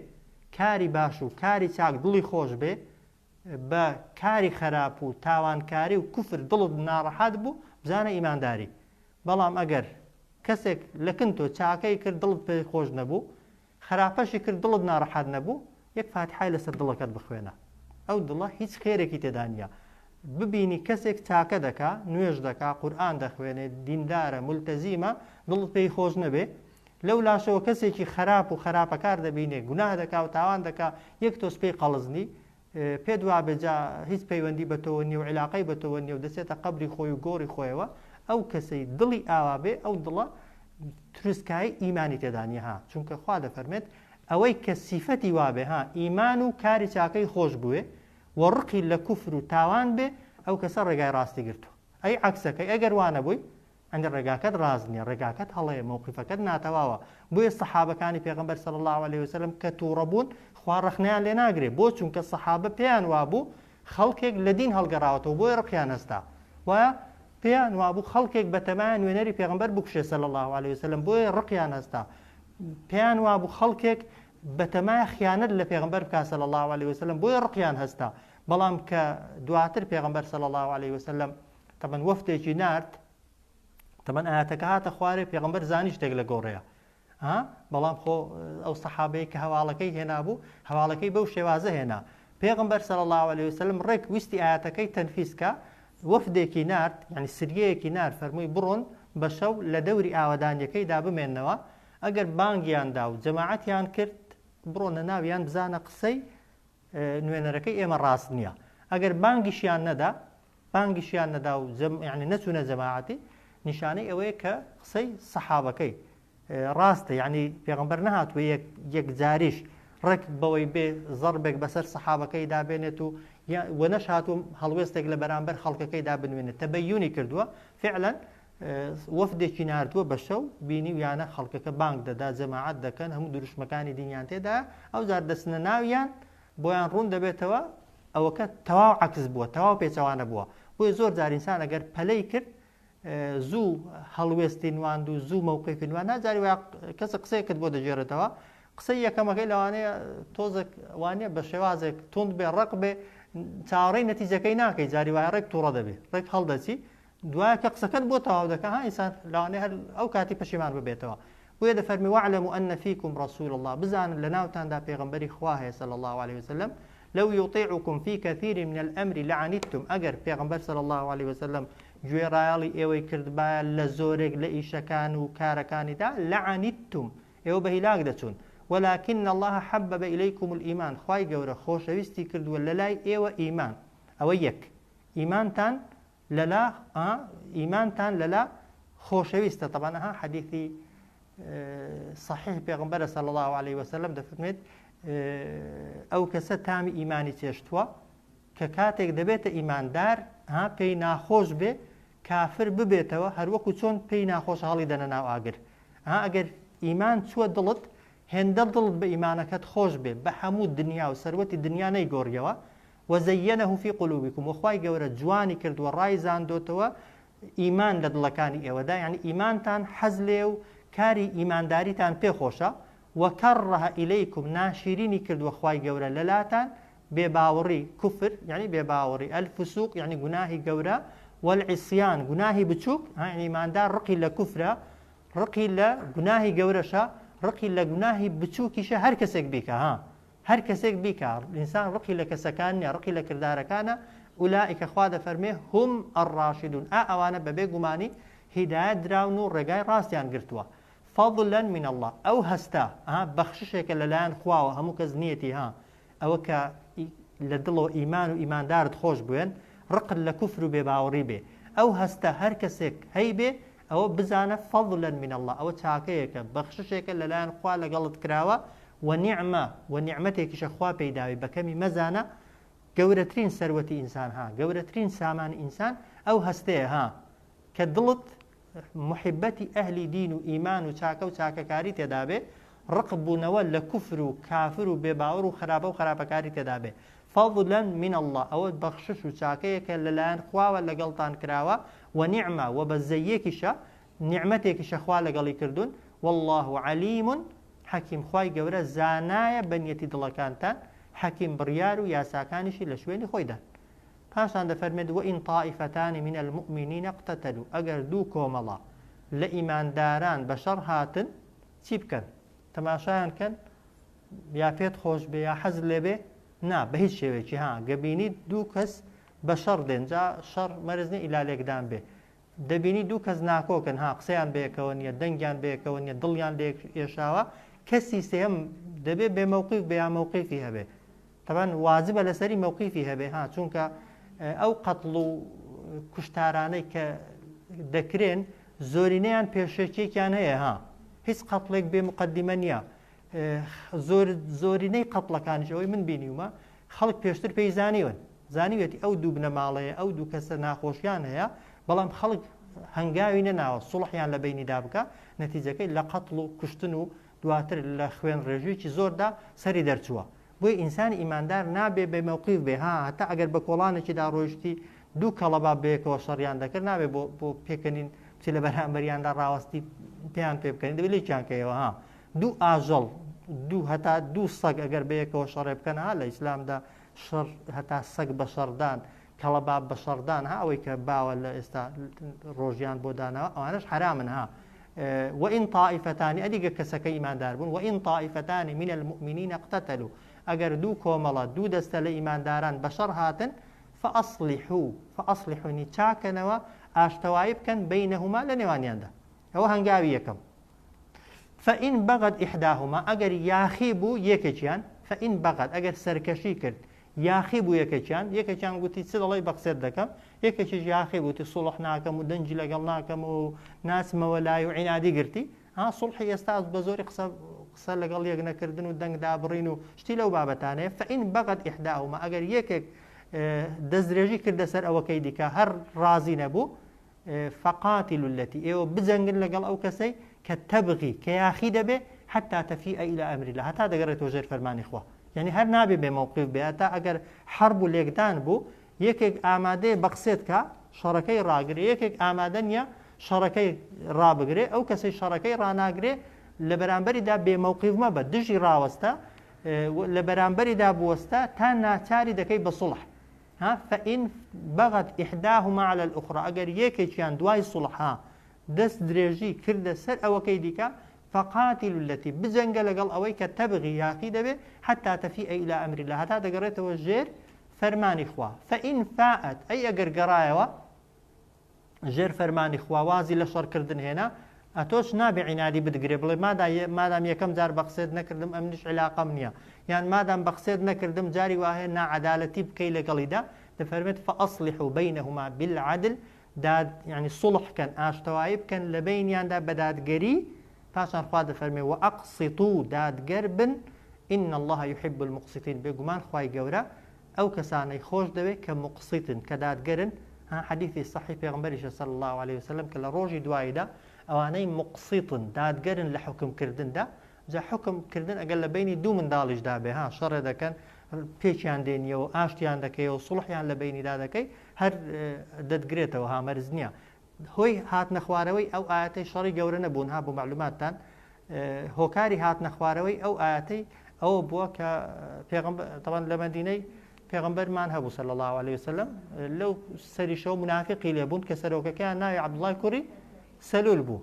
کاری باش و کاری چاک دڵی خۆش بێ، بە کاری خەراپ و تاوانکاری و کوفر دڵت ناڕەحەت بوو بزانە ئیمانداری بەڵام ئەگەر کەسێک لە کن تۆ چاکەی کرد دڵت پێی خۆش نەبوو خراپەشی کرد دڵت ناڕەحەت نەبوو یەک فاتحای لەسەر دڵەکەت بخوێنە ئەو دڵە هیچ خێرێکی تێدا نییە ببینی کەسێک چاکە دەکا نوێژ دەکا قورئان دەخوێنێ دیندارە ملتەزیمە دڵت پێی خۆش نەبێ لەو لاشەوە کەسێکی خەراپ و خەراپەکار دەبینێ گوناه دەکا و تاوان دەکا یەک تۆز پێی قەڵس نی پێت وابێ جا هیچ پەیوەندی بە تۆوە نیە و عیلاقەی بە تۆوە نیە و دەچێتە قەبری خۆی و گۆڕی خۆیەوە ئەو کەسەی دڵی ئاوا بێ ئەو دڵە تروسکایی ئیمانی تێدا نیە ها چونکە خوا دەفەرمێت ئەوەی کە سیفەتی وابێ ها ئیمان و کاری چاکەی خۆش بوێ و ڕقی لە کوفر و تاوان بێ ئەو کەسە ڕێگای ڕاستی گرتووە ئەی عەکسەکەی ئەگەر وانەبووی ئەندە ڕێگاکەت ڕاست نیە ڕێگاکەت هەڵەیە مەوقیفەکەت ناتەواوە بۆیە سەحابەکانی پێغەمبەر صلی اللە علیە وسلم کە توڕە بوون خوا ڕەخنەیان لێ ناگرێ بۆ چونکە سەحابە پێیان وابوو خەڵکێک لە دین هەڵگەڕاوەتەوە بۆیە ڕقیان هەستا وایە پێیان وابوو خەڵکێک بەتەمایە نوێنەری پێغەمبەر بکوشێ صلی اللە علیە وسلم بۆیە ڕقیان هەستا پێیان وابوو خەڵکێک بەتەمایە خیانەت لە پێغەمبەر بکا صلی اللە علیە وسلم بۆیە ڕقیان هەستا بەڵام کە دواتر پێغەمبەر صلی اللە علیە وسلم تەبەن وەفدێکی نارد تەبەن ئاەتەکە هاتە خوارێ پێغمبەر زانی شتێک لە گۆڕەیە ها بەڵام خۆ ئەو سەحابەیە کە هەواڵەکەی هێنابوو هەواڵەکەی بەو شێوازە هێنا پێغمبەر صلی الله علیه وسلم ڕێک ویستی ئاەتەکەی تەنفیز کە وەفدێکی نارد یعنی سریەیەکی نارد فەرمووی بڕۆن بە شەو لە دەوری ئاوەدانیەکەیدا بمێنەوە ئەگەر بانگیان دا و جەماعەتیان کرد بڕۆنە ناویان بزانە قسەی نوێنەرەکەی ئێمە ڕاست نییە ئەگەر بانگیشیان نەدا بانگیشیان نەدا و جەم یعنی نەچوونە جەماعەتی نیشانەی ئەوەیە کە قسەی سەحابەکەی ڕاستە یعنی پێغمبەر نەهاتووە یەک یەکجاریش ڕێک بەوەی بێ زەربێک بەسەر سەحابەکەی دابێنێت و وە نەشهاتوو هەڵوێستێک لە بەرامبەر خەڵکەکەی دا بنوێنێت تەبەیونی کردووە فعلا وەفدێکی ناردووە بە شەو بینیویانە خەڵکەکە بانگ دەدا جەماعەت دەکەن هەموو دروشمەکانی دینیان تێدا ئەو جار دەچنە ناویان بۆیان ڕوون دەبێتەوە ئەوەکە تەواو عەکس بووە تەواو پێچەوانە بووە. بۆیە زۆر جار ئینسان ئەگەر پەلەی کرد زوو هەڵوێستی نواند و زوو مەوقیفی نواند، نا جاری وایە کەسە قسەیەکت بۆ دەگێڕێتەوە، قسەی یەکەمەکەی لەوانەیە تۆزێک وانە بە شێوازێک توند بێ ڕق بێ، چاوەڕێی نەتیجەکەی ناکەی، جاری وایە ڕێک تووڕە دەبێ، ڕێک هەڵدەچی، دوایە کە قسەکەت بۆ تەواو دەکا ها ئینسان لەوانەیە هەر ئەو کاتی پەشیمان ببێتەوە. بۆیە دەفەرمی واعلموا ان فیکم رسول اللە بزانن لە ناوتاندا پێغەمبەری خوا هەیە صلی اللە علیه وسلم لو یطیعکم فی کثیر من الامر لعنتم ئەگەر پێغەمبەر صلی اللە علیه وسلم گوێڕایەڵی ئێوەی کردبایە لە زۆرێک لە ئیشەکان و کارەکانیدا لعنتم ئێوە بە هیلاک دەچوون ولكن الله حبب الیکم الایمان خوای گەورە خۆشەویستی کردووە لەلای ئێوە ئیمان ئەوە یەک ئیمانتان لەلا ئا ئیمانتان لەلا خۆشەویستە تەبعەن ئەها حەدیثی صحیح پێغمبەرە صلی الله علیه وسلم دەفەرمێت ئەو کەسە تامی ئیمانی چێشتووە کە کاتێک دەبێتە ئیماندار ها پێی ناخۆش بێ کافر ببێتەوە هەروەکو چۆن پێی ناخۆش هەڵی دەنە ناو ئاگر ها ئەگەر ئیمان چووە دڵت هێندە دڵت بە ئیمانەکەت خۆش بێ بە هەموو دنیا و سەروەتی دنیا نەیگۆڕیەوە وزینه فی قلوبکم وە خوای گەورە جوانی کردووە ڕایزاندۆتەوە ئیمان لە دڵەکانی ئێوەدا یعنی ئیمانتان حەز لێ و کاری ئیمانداریتان پێ خۆشە وکره الیکم ناشیرینی کردووە خوای گەورە لەلاتان بێباوەڕی کوفر یعنی بێباوەڕی الفسوق یعنی گوناهی گەورە والعصیان گوناهی بچووک یعنی ئیماندار ڕقی لە کوفرە ڕقی لە گوناهی گەورەشە ڕقی لە گوناهی بچووکیشە هەر کەسێک بیکە ها هەر کەسێک بیکا ئینسان ڕقی لە کەسەکان نیە ڕقی لە کردارەکانە اولئک خوا دەفەرمێ هم الراشدون ئا ئەوانە بەبێ گومانی هیدایەت دراون و ڕێگای ڕاستیان گرتووە فضلا من اللە ئەو هەستە ها بەخششێکە لەلایەن خواوە هەموو کەس نیەتی ها ئەوە کە لە دڵەوە ئیمان و ئیماندارت خۆش بوێن ڕقت لە کوفر و بێباوەڕی بێ ئەو هەستە هەر کەسێک هەیبێ ئەوە بزانە فضلا من اللە ئەوە چاکەیەکە بەخششێکە لەلایەن خوا لەگەڵت کراوە ونعمە وە نیعمەتێکیشە خوا پێی داوی بە کەمی مەزانە گەورەترین سەروەتی ئینسان ها گەورەترین سامانی ئینسان ئەو هەستەیە ها کە دڵت محبەتی ئەهلی دین و ئیمان و چاکە و چاکەکاری تێدابێ ڕق بوونەوە لە کوفر و کافر و بێباوەڕ و خراپە و خراپەکاری تێدابێ فضلا من اللە ئەوە بەخشش و چاکەیەکە لەلایەن خواوە لەگەڵتان کراوە ونعمە وە بەزەیەکیشە نیعمەتێکیشە خوا لەگەڵی کردوون واللە علیم حەکیم خوای گەورە زانایە بە نیەتی دڵەکانتان حەکیم بڕیار و یاساکانیشی لە شوێنی خۆیدان پاشان دەفەرمێت وإن طائفتان من المؤمنین اقتتلوا ئەگەر دوو کۆمەڵە لە ئیمانداران بەشەڕ هاتن چی بکەن تەماشایان کەن یا پێت خۆش بێ یا حەز لێ بێ نا بە هیچ شێوەیەکی ها گەبینی دوو کەس بە شەڕ دێن جا شەڕ مەرز نیە ئیلا لێکدان بێ دەبینی دوو کەس ناکۆکن ها قسەیان بەیەکەوە نیە دەنگیان بەیەکەوە نیە دڵیان لێک ئێشاوە کەسی سێهەم دەبێ بێ مەوقیف بێ یا مەوقیفی هەبێ تەبعەن واجبە لەسەری مەوقیفی هەبێ ها چونکە ئەو قەتڵ و کوشتارانەی کە دەکرێن زۆرینەیان پێشەکیەکیان هەیە ها هیچ قەتڵێک بێ مقدمە نییە زۆر زۆرینەی قەتڵەکانیش ئەوەی من بینیومە خەڵک پێشتر پێی زانیون زانیویەتی ئەو دوو بنەماڵەیە ئەو دوو کەسە ناخۆشیان هەیە بەڵام خەڵک هەنگاوی نەناوە سوڵحیان لە بەینیدا بکا نەتیجەکەی لە قەتڵ و کوشتن و دواتر لە خوێن ڕێژیی زۆردا سەری دەرچووە بۆیە ئینسانی ئیماندار نابێ بێ مەوقیف بێ ها هەتا ئەگەر بە کۆڵانێکیدا ڕۆیشتی دوو کەڵەباب بەیەکەوە شەڕیان دەکرد نابێ بۆ بۆ پێکەنین بچی لە بەرامبەریاندا ڕاوەستی پێیان پێ بکەنی دەبێ لێکیان کەیەوە ها دوو ئاژەڵ دوو هەتا دوو سەگ ئەگەر بەیەکەوە شەڕێ بکەن ها لە ئیسلامدا شەڕ هەتا سەگ بە شەڕدان کەڵەباب بە شەڕدان ها ئەوەی کە باوە لە ئێستا ڕۆژیان بۆ داناوە ئەوانەش حەرامن ها وإن طائفتان ئەدیگە کەسەکە ئیماندار بوون وإن طائفتان من المؤمنین اقتتلوا ئەگەر دوو کۆمەڵە دوو دەستە لە ئیمانداران بە شەڕ هاتن فأصلحوا فأصلحوا نی چاکەنەوە ئاشتەوایی بکەن بینهما لە نێوانیاندا ئەوە هەنگاوی یەکەم فإن بغت إحداهما ئەگەر یاخی بوو یەکێکیان فإن بغت ئەگەر سەرکەشی کرد یاخی بوو یەکێکیان یەکێکیان گوتی چ دەڵێی بە قسەت دەکەم یەکێکیش یاخی بوو وتی سوڵح ناکەم و دەنگی لەگەڵ ناکەم و ناچمەوە لای و عینادی گرتی ها سوڵحی ئێستا بە زۆری قسە قسە لەگەڵ یەک نەکردن و دەنگ دابڕین و شتی لەو بابەتانەیە فإن بغت إحداهما ئەگەر یەکێک دەستدرێژی کردە سەر ئەوەکەی دیکە هەر ڕازی نەبوو فقاتلوا التي ئێوە بجەنگن لەگەڵ ئەو کەسەی کە تبغی کە یاخی دەبێ حتى تفيء إلى أمر الله هەتا دەگەڕێتەوە ژێر فەرمانی خوا یعنی هەر نابێ بێ مەوقیف بێ هەتا ئەگەر حەرب و لێکدان بوو. یەکێک ئامادەیە بە قسێت کا شەڕەکەی ڕاگرێ، یەکێک ئامادە نییە شەڕەکەی ڕابگرێ، ئەو کەسەی شەڕەکەی ڕاناگرێ لە بەرامبەریدا بێ مەوقیف مەبە، دژی ڕاوەستە، لە بەرامبەریدا بوەستە تا ناچاری دەکەی بە سوڵح. ها فإن بغت إحداهما على الأخرى ئەگەر یەکێکیان دوای سوڵح ها دەست درێژی کردە سەر ئەوەکەی دیکە فقاتلوا التي بجەنگە لەگەڵ ئەوەی کە تبغي یاخی دەبێ حتى تفيء إلى أمر الله هەتا دەگەڕێتەوە ژێر فەرمانی خوا فإن فاءت ئەی ئەگەر گەڕایەوە ژێر فەرمانی خوا وازی لە شەڕ کردن هێنا ئەتۆش نابێ عینادی بتگرێ بڵێ مادا مادام یەکەم جار بە قسێت نەکردم ئەمنیش عیلاقەم نییە یان مادام بە قسێت نەکردم جاری واهەیە ناعەدالەتی بکەی لەگەڵیدا دەفەرمێت فأصلحوا بينهما بالعدل داد یعنی سوڵح کەن ئاشتەوایی بکەن لە بەینیاندا بە دادگەری پاشان خوا دەفەرمێ وأقسطوا دادگەر بن إن الله يحب المقسطين بێگومان خوای گەورە ئەو کەسانەی خۆش دەوێت کە مقسطن کە دادگەرن ها حەدیثی صحیح پێغەمبەریشە صلی اللە علیه وسلم کە لە ڕۆژی دواییدا ئەوانەی مقسطن دادگەرن لە حوکم کردندا جا حوکم کردن ئەگەر لە بەینی دوو منداڵیشدا بێ ها شەڕێ دەکەن پێکیان دێنیەوە ئاشتیان دەکەیەوە سوڵحیان لە بەینیدا دەکەی هەر دەتگرێتەوە ها مەرج نییە هۆی هاتنە خوارەوەی ئەو ئایەتەی شەڕی گەورە نەبوون ها بۆ مەعلوماتتان هۆکاری هاتنە خوارەوەی ئەو ئایەتەی ئەوە بووە کە پێغەمبەر تەوان لە مەدینەی پێغەمبەرمان هەبوو صلی الله علیه وسلم لەو سەریشەوە منافقی لێ بوون کە سەرۆکەکەیان ناوی عەبدوڵای کوڕی سەلول بوو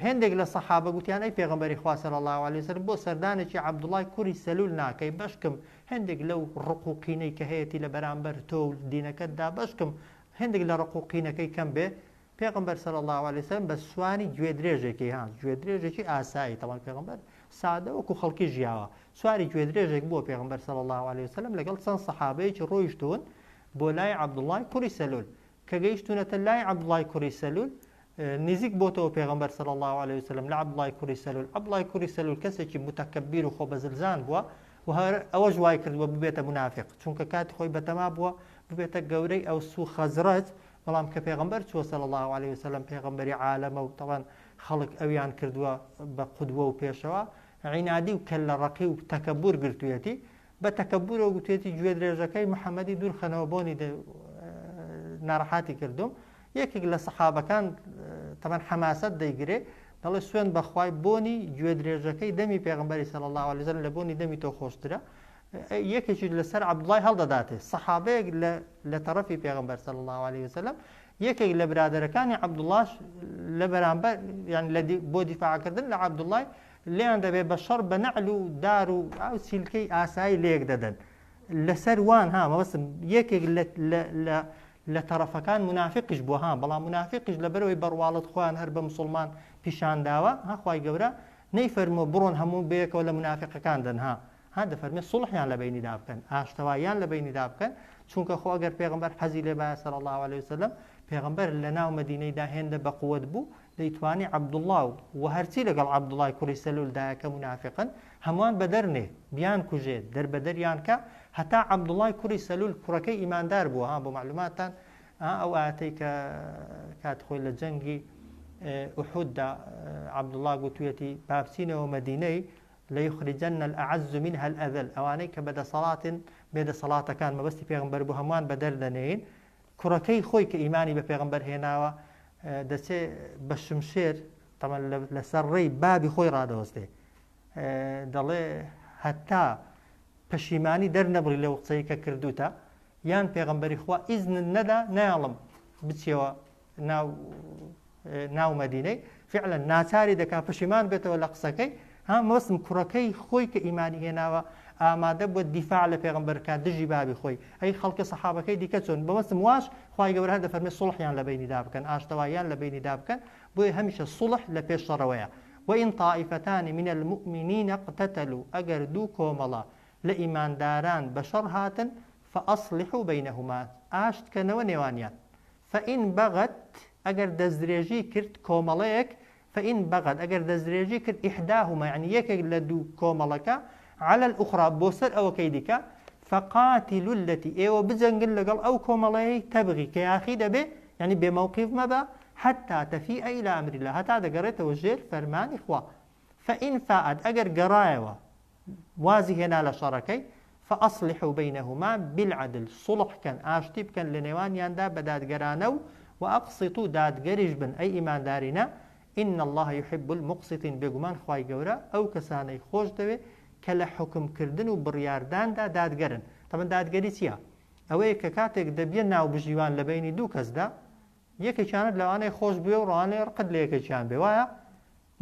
هێندێک لە سەحابە گوتیان ئەی پێغەمبەری خوا صلی الله علیه وسلم بۆ سەردانێکی عەبدوڵای کوڕی سەلول ناکەی بەشکم هێندێک لەو ڕق و قینەی کە هەیەتی لە بەرامبەر تۆ و دینەکەتدا بەشکم هێندێک لە ڕق و قینەکەی کەم بێ پێغەمبەر صلی اللە علیە وسلم بە سواری گوێدرێژێکی ها گوێدرێژێکی ئاسایی تەوان پێغەمبەر سادە وەکو خەڵکی ژیاوە سواری گوێدرێژێک بووە پێغەمبەر صلی اللە علیە وسلم لەگەڵ چەند سەحابەیەکی ڕۆیشتوون بۆ لای عەبدوڵڵای کوڕی سەلول کە گەیشتونەتە لای عەبدوڵڵای کوڕی سەلول نزیک بۆتەوە پێغەمبەر صلی اللە علیه وسلم لە عەبدوڵڵای کوڕی سەلول عەبدوڵڵای کوڕی سەلول کەسێکی متەکەبیر و خۆبەزلزان بووە و هەر ئەوەش وای کردووە ببێتە منافق چونکە کاتی خۆی بەتەما بووە ببێتە گەورەی ئەوس و خەزرەج بەڵام کە پێغەمبەر چووە صلی اللە علیە وسلم پێغەمبەری عالەمە و تەوان خەڵک ئەویان کردووە بە قودوە و پێشەوا عینادی و کەللە ڕەقی و تەکەبور گرتوویەتی بە تەکەبورەوە گوتویەتی گوێدرێژەکەی محەممەدی دوورخەنەوە بۆنی ناڕەحاتی کردوم یەکێک لە سەحابەکان تەمەن حەماسەت دەیگرێ دەڵێ سوێن بەخوای بۆنی گوێدرێژەکەی دەمی پێغمبەری صلی الله علیه وسلم لە بۆنی دەمی تۆ خۆشترە یەکێکیش لەسەر عەبدوڵای هەڵدەداتێ سەحابەیەک لە لە تەڕەفی پێغەمبەر صلی اللە علیه وسلم یەکێک لە برادەرەکانی عەبدوڵاش لە بەرامبەر یان لە بۆ دیفاعکردن لە عەبدوڵای لێیان دەبێت بە شەڕ بە نەعل و دار و ئەو سیلکەی ئاسایی لێک دەدەن لەسەر وان ها مەبەستم یەکێک لە لە لە لە تەڕەفەکان منافقیش بووە ها بەڵام منافقیش لەبەرەوەی بەڕواڵەت خۆیان هەر بە مسوڵمان پیشان داوە ها خوای گەورە نەیفەرمووە بڕۆن هەموو بەیەکەوە لە منافقەکان دەن ها ها دەفەرمێ سوڵحیان لە بەینیدا بکەن، ئاشتەواییان لە بەینیدا بکەن، چونکە خۆ ئەگەر پێغەمبەر حەزی لێ بایە صلی اللە علیە وسلم، پێغەمبەر لە ناو مەدینەیدا هێندە بە قوەت بوو، دەیتوانی عەبدوڵڵا و وە هەرچی لەگەڵ عەبدوڵڵای کوڕی سەلول دایە کە مونافیقن، هەمووان بەدەر نێ، بیانکوژێ، دەربەدەریان کا، هەتا عەبدوڵڵای کوڕی سەلول کوڕەکەی ئیماندار بووە، ها بۆ مەعلوماتتان ها ئەو ئایەتەی کە کات خۆی لە جەنگی ئوحوددا عەبدوڵڵا گوتویەتی با بچینەوە مەدینەی، لیخرجن الاعز منها الاذل، ئەوانەی کە بەدەسەڵاتن بێدەسەڵاتەکان، مەبەستی پێغەمبەر بوو هەمووان بەدەر دەنێین، کوڕەکەی خۆی کە ئیمانی بە پێغەمبەر هێناوە دەچێ بە شمشێر تەمەن لەسەر ڕێی بابی خۆی ڕادەوەستێ دەڵێ هەتا پەشیمانی دەرنەبڕی لەو قسەی کە کردوتە یان پێغەمبەری خوا ئیزنت نەدا نایەڵم بچیەوە ناو ناو مەدینەی فعلا ناچاری دەکا پەشیمان بێتەوە لە قسەکەی ها مەبەستم کوڕەکەی خۆی کە ئیمانی هێناوە ئامادە بووە دیفاع لە پێغەمبەر بکات دژی بابی خۆی ئەی خەڵکە سەحابەکەی دیکە چۆن بەمەستم واش خوای گەورە هەر دەفەرمێ سوڵحیان لە بەینیدا بکەن ئاشتەواییان لە بەینیدا بکەن بۆیە هەمیشە سوڵح لە پێش شەڕەوەیە وإن طائفتان من المؤمنین اقتتلوا ئەگەر دوو کۆمەڵە لە ئیمانداران بەشەڕ هاتن فأصلحوا بینهما ئاشت کەنەوە نێوانیان فإن بغت ئەگەر دەستدرێژی کرد کۆمەڵەیەک فإن بغت ئەگەر دەستدرێژی کرد إحداهما یەعنی یەکێک لە دوو کۆمەڵەکە علی الأخری بۆ سەر ئەوەکەی دیکە فقاتلوا التي ئێوە بجەنگن لەگەڵ ئەو کۆمەڵەیەی تبغی کە یاخی دەبێ یەعنی بێ مەوقیف مەبە حتی تفیء إلی أمر اللە هەتا دەگەڕێتەوە ژێر فەرمانی خوا فإن فاءت ئەگەر گەڕایەوە وازی هێنا لە شەڕەکەی. فاصلحوا بینهما بالعدل سوڵح کەن ئاشتی بکەن لە نێوانیاندا بە دادگەرانە و واقسطوا دادگەریش بن ئەی ئیماندارینە ان اللە یحب المقسطین بێگومان خوای گەورە ئەو کەسانەی خۆش دەوێ کە لە حوکم کردن و بڕیارداندا دادگەرن تەبعەن دادگەری چیە؟ ئەوەیە کە کاتێک دەبیە ناوبژیوان لە بەینی دوو کەسدا یەکێکیانت لەوانەیە خۆش بوێ و ڕەوانەیە ڕقت لە یەکێکیان بێ وایە؟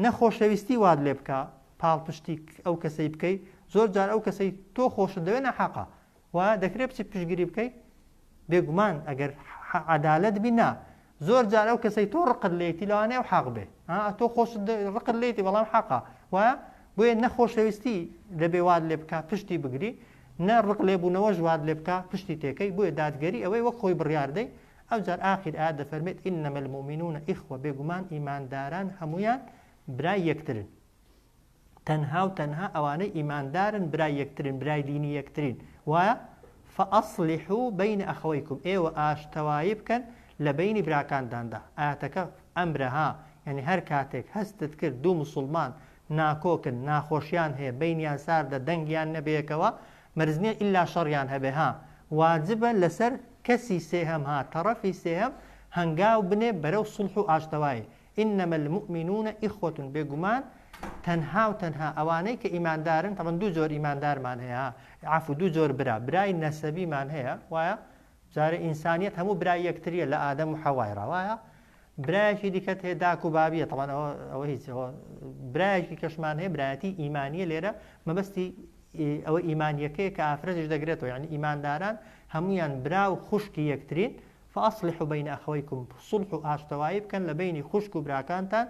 نە خۆشەویستی وات لێ بکا پاڵپشتی ئەو کەسەی بکەی زۆر جار ئەو کەسەی تۆ خۆشت دەوێ ناحەقە وایە دەکرێ بچی پشتگیری بکەی بێگومان ئەگەر عەدالەت بی نا زۆر جار ئەو کەسەی تۆ ڕقت لێیتی لەوانەیە ئەو حەق بێ ها تۆ خۆشت ڕقت لێیتی بەڵام حەقە وایە بۆیە نە خۆشەویستی دەبێ وات لێ بکا پشتی بگری نە ڕق لێبوونەوەش وات لێ بکا پشتی تێکەی بۆیە دادگەری ئەوەی وەک خۆی بڕیار دەی ئەوجار ئاخیر ئایەت دەفەرمێت، انما المومنون اخوە، بێگومان ئیمانداران هەموویان برای یەکترن. تەنها و تەنها ئەوانەی ئیماندارن برای یەکترن، برای دینی یەکترین. وایە؟ فاصلحوا بین اخویکم، ئێوە ئاشتەوایی بکەن لە بەینی براکانداندا. ئایەتەکە ئەمرە ها، یانی هەر کاتێک هەستت کرد دوو موسوڵمان ناکۆکن، ناخۆشیان هەیە، بەینیان ساردە، دەنگیان نیە بەیەکەوە، مەرج نیە ئیلا شەڕیان هەبێ ها، واجبە لەسەر کەسی سێهەم ها تەڕەفی سێهەم هەنگاو بنێ بەرەو سوڵح و ئاشتەوایی، انما المومنون اخوە بێگومان تەنها و تەنها ئەوانەی کە ئیماندارن، تەبعەن دوو جۆر ئیماندارمان هەیە ها عەفو دوو جۆر برا، برای نەسەبیمان هەیە وایە جارێ ئینسانیەت هەموو برای یەکتریە لە ئادەم و حەوای ڕا وایە برایەکی دیکەت هەیە داک و بابیە تەبعەن ئەوە ئەوە هیچ ئەوە برایەکی کەشمان هەیە برایەتی ئیمانیە لێرە مەبەستی ئەوە ئیمانیەکەیە کە ئافرەتیش دەگرێتەوە یعنی ئیمانداران هەمویان برا و خوشکی یەکترین فأصلحوا بین أخويكم صلح و ئاشتەوایی بکەن لە بینی خوشک و براکانتان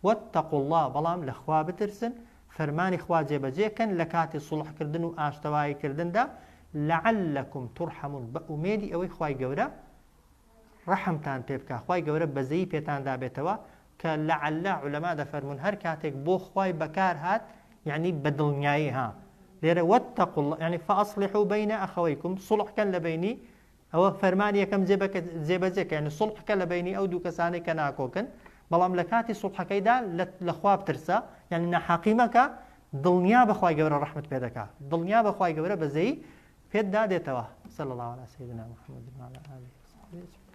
واتقوا الله بەڵام لە خوا بترسن فەرمانی خوا جێبەجێ کەن لە کاتی سوڵحکردن و ئاشتەوایی کردندا لعلكم ترحمون بە ئومێدی ئەوەی خوای گەورە ڕەحمتان پێ بکا خوای گەورە بەزەیی پێتاندا بێتەوە کە لعل عولەما دەفەرموون هەر کاتێک بۆ خوای بەکار هات یعنی بە دڵنیایی ها لێرە واتقوا الله یعنی فاصلحوا بین اخویکم صلح کەن لە بینی ئەوە فەرمانی یەکەم جێبەجێ کە یعنی صلح کە لە بینی ئەو دوو کەسانەی کە ناکۆکن بەڵام لە کاتی سوڵحەکەیدا لە خوا بترسە یعنی ناحەقی مەکە دڵنیا بە خوای گەورە ڕەحمت پێ دەکا دڵنیا بە خوای گەورە بەزەیی پێت دا دێتەوە. صلی اللە علی سیدنا محمد وعلی آله وصحبه اجمعین.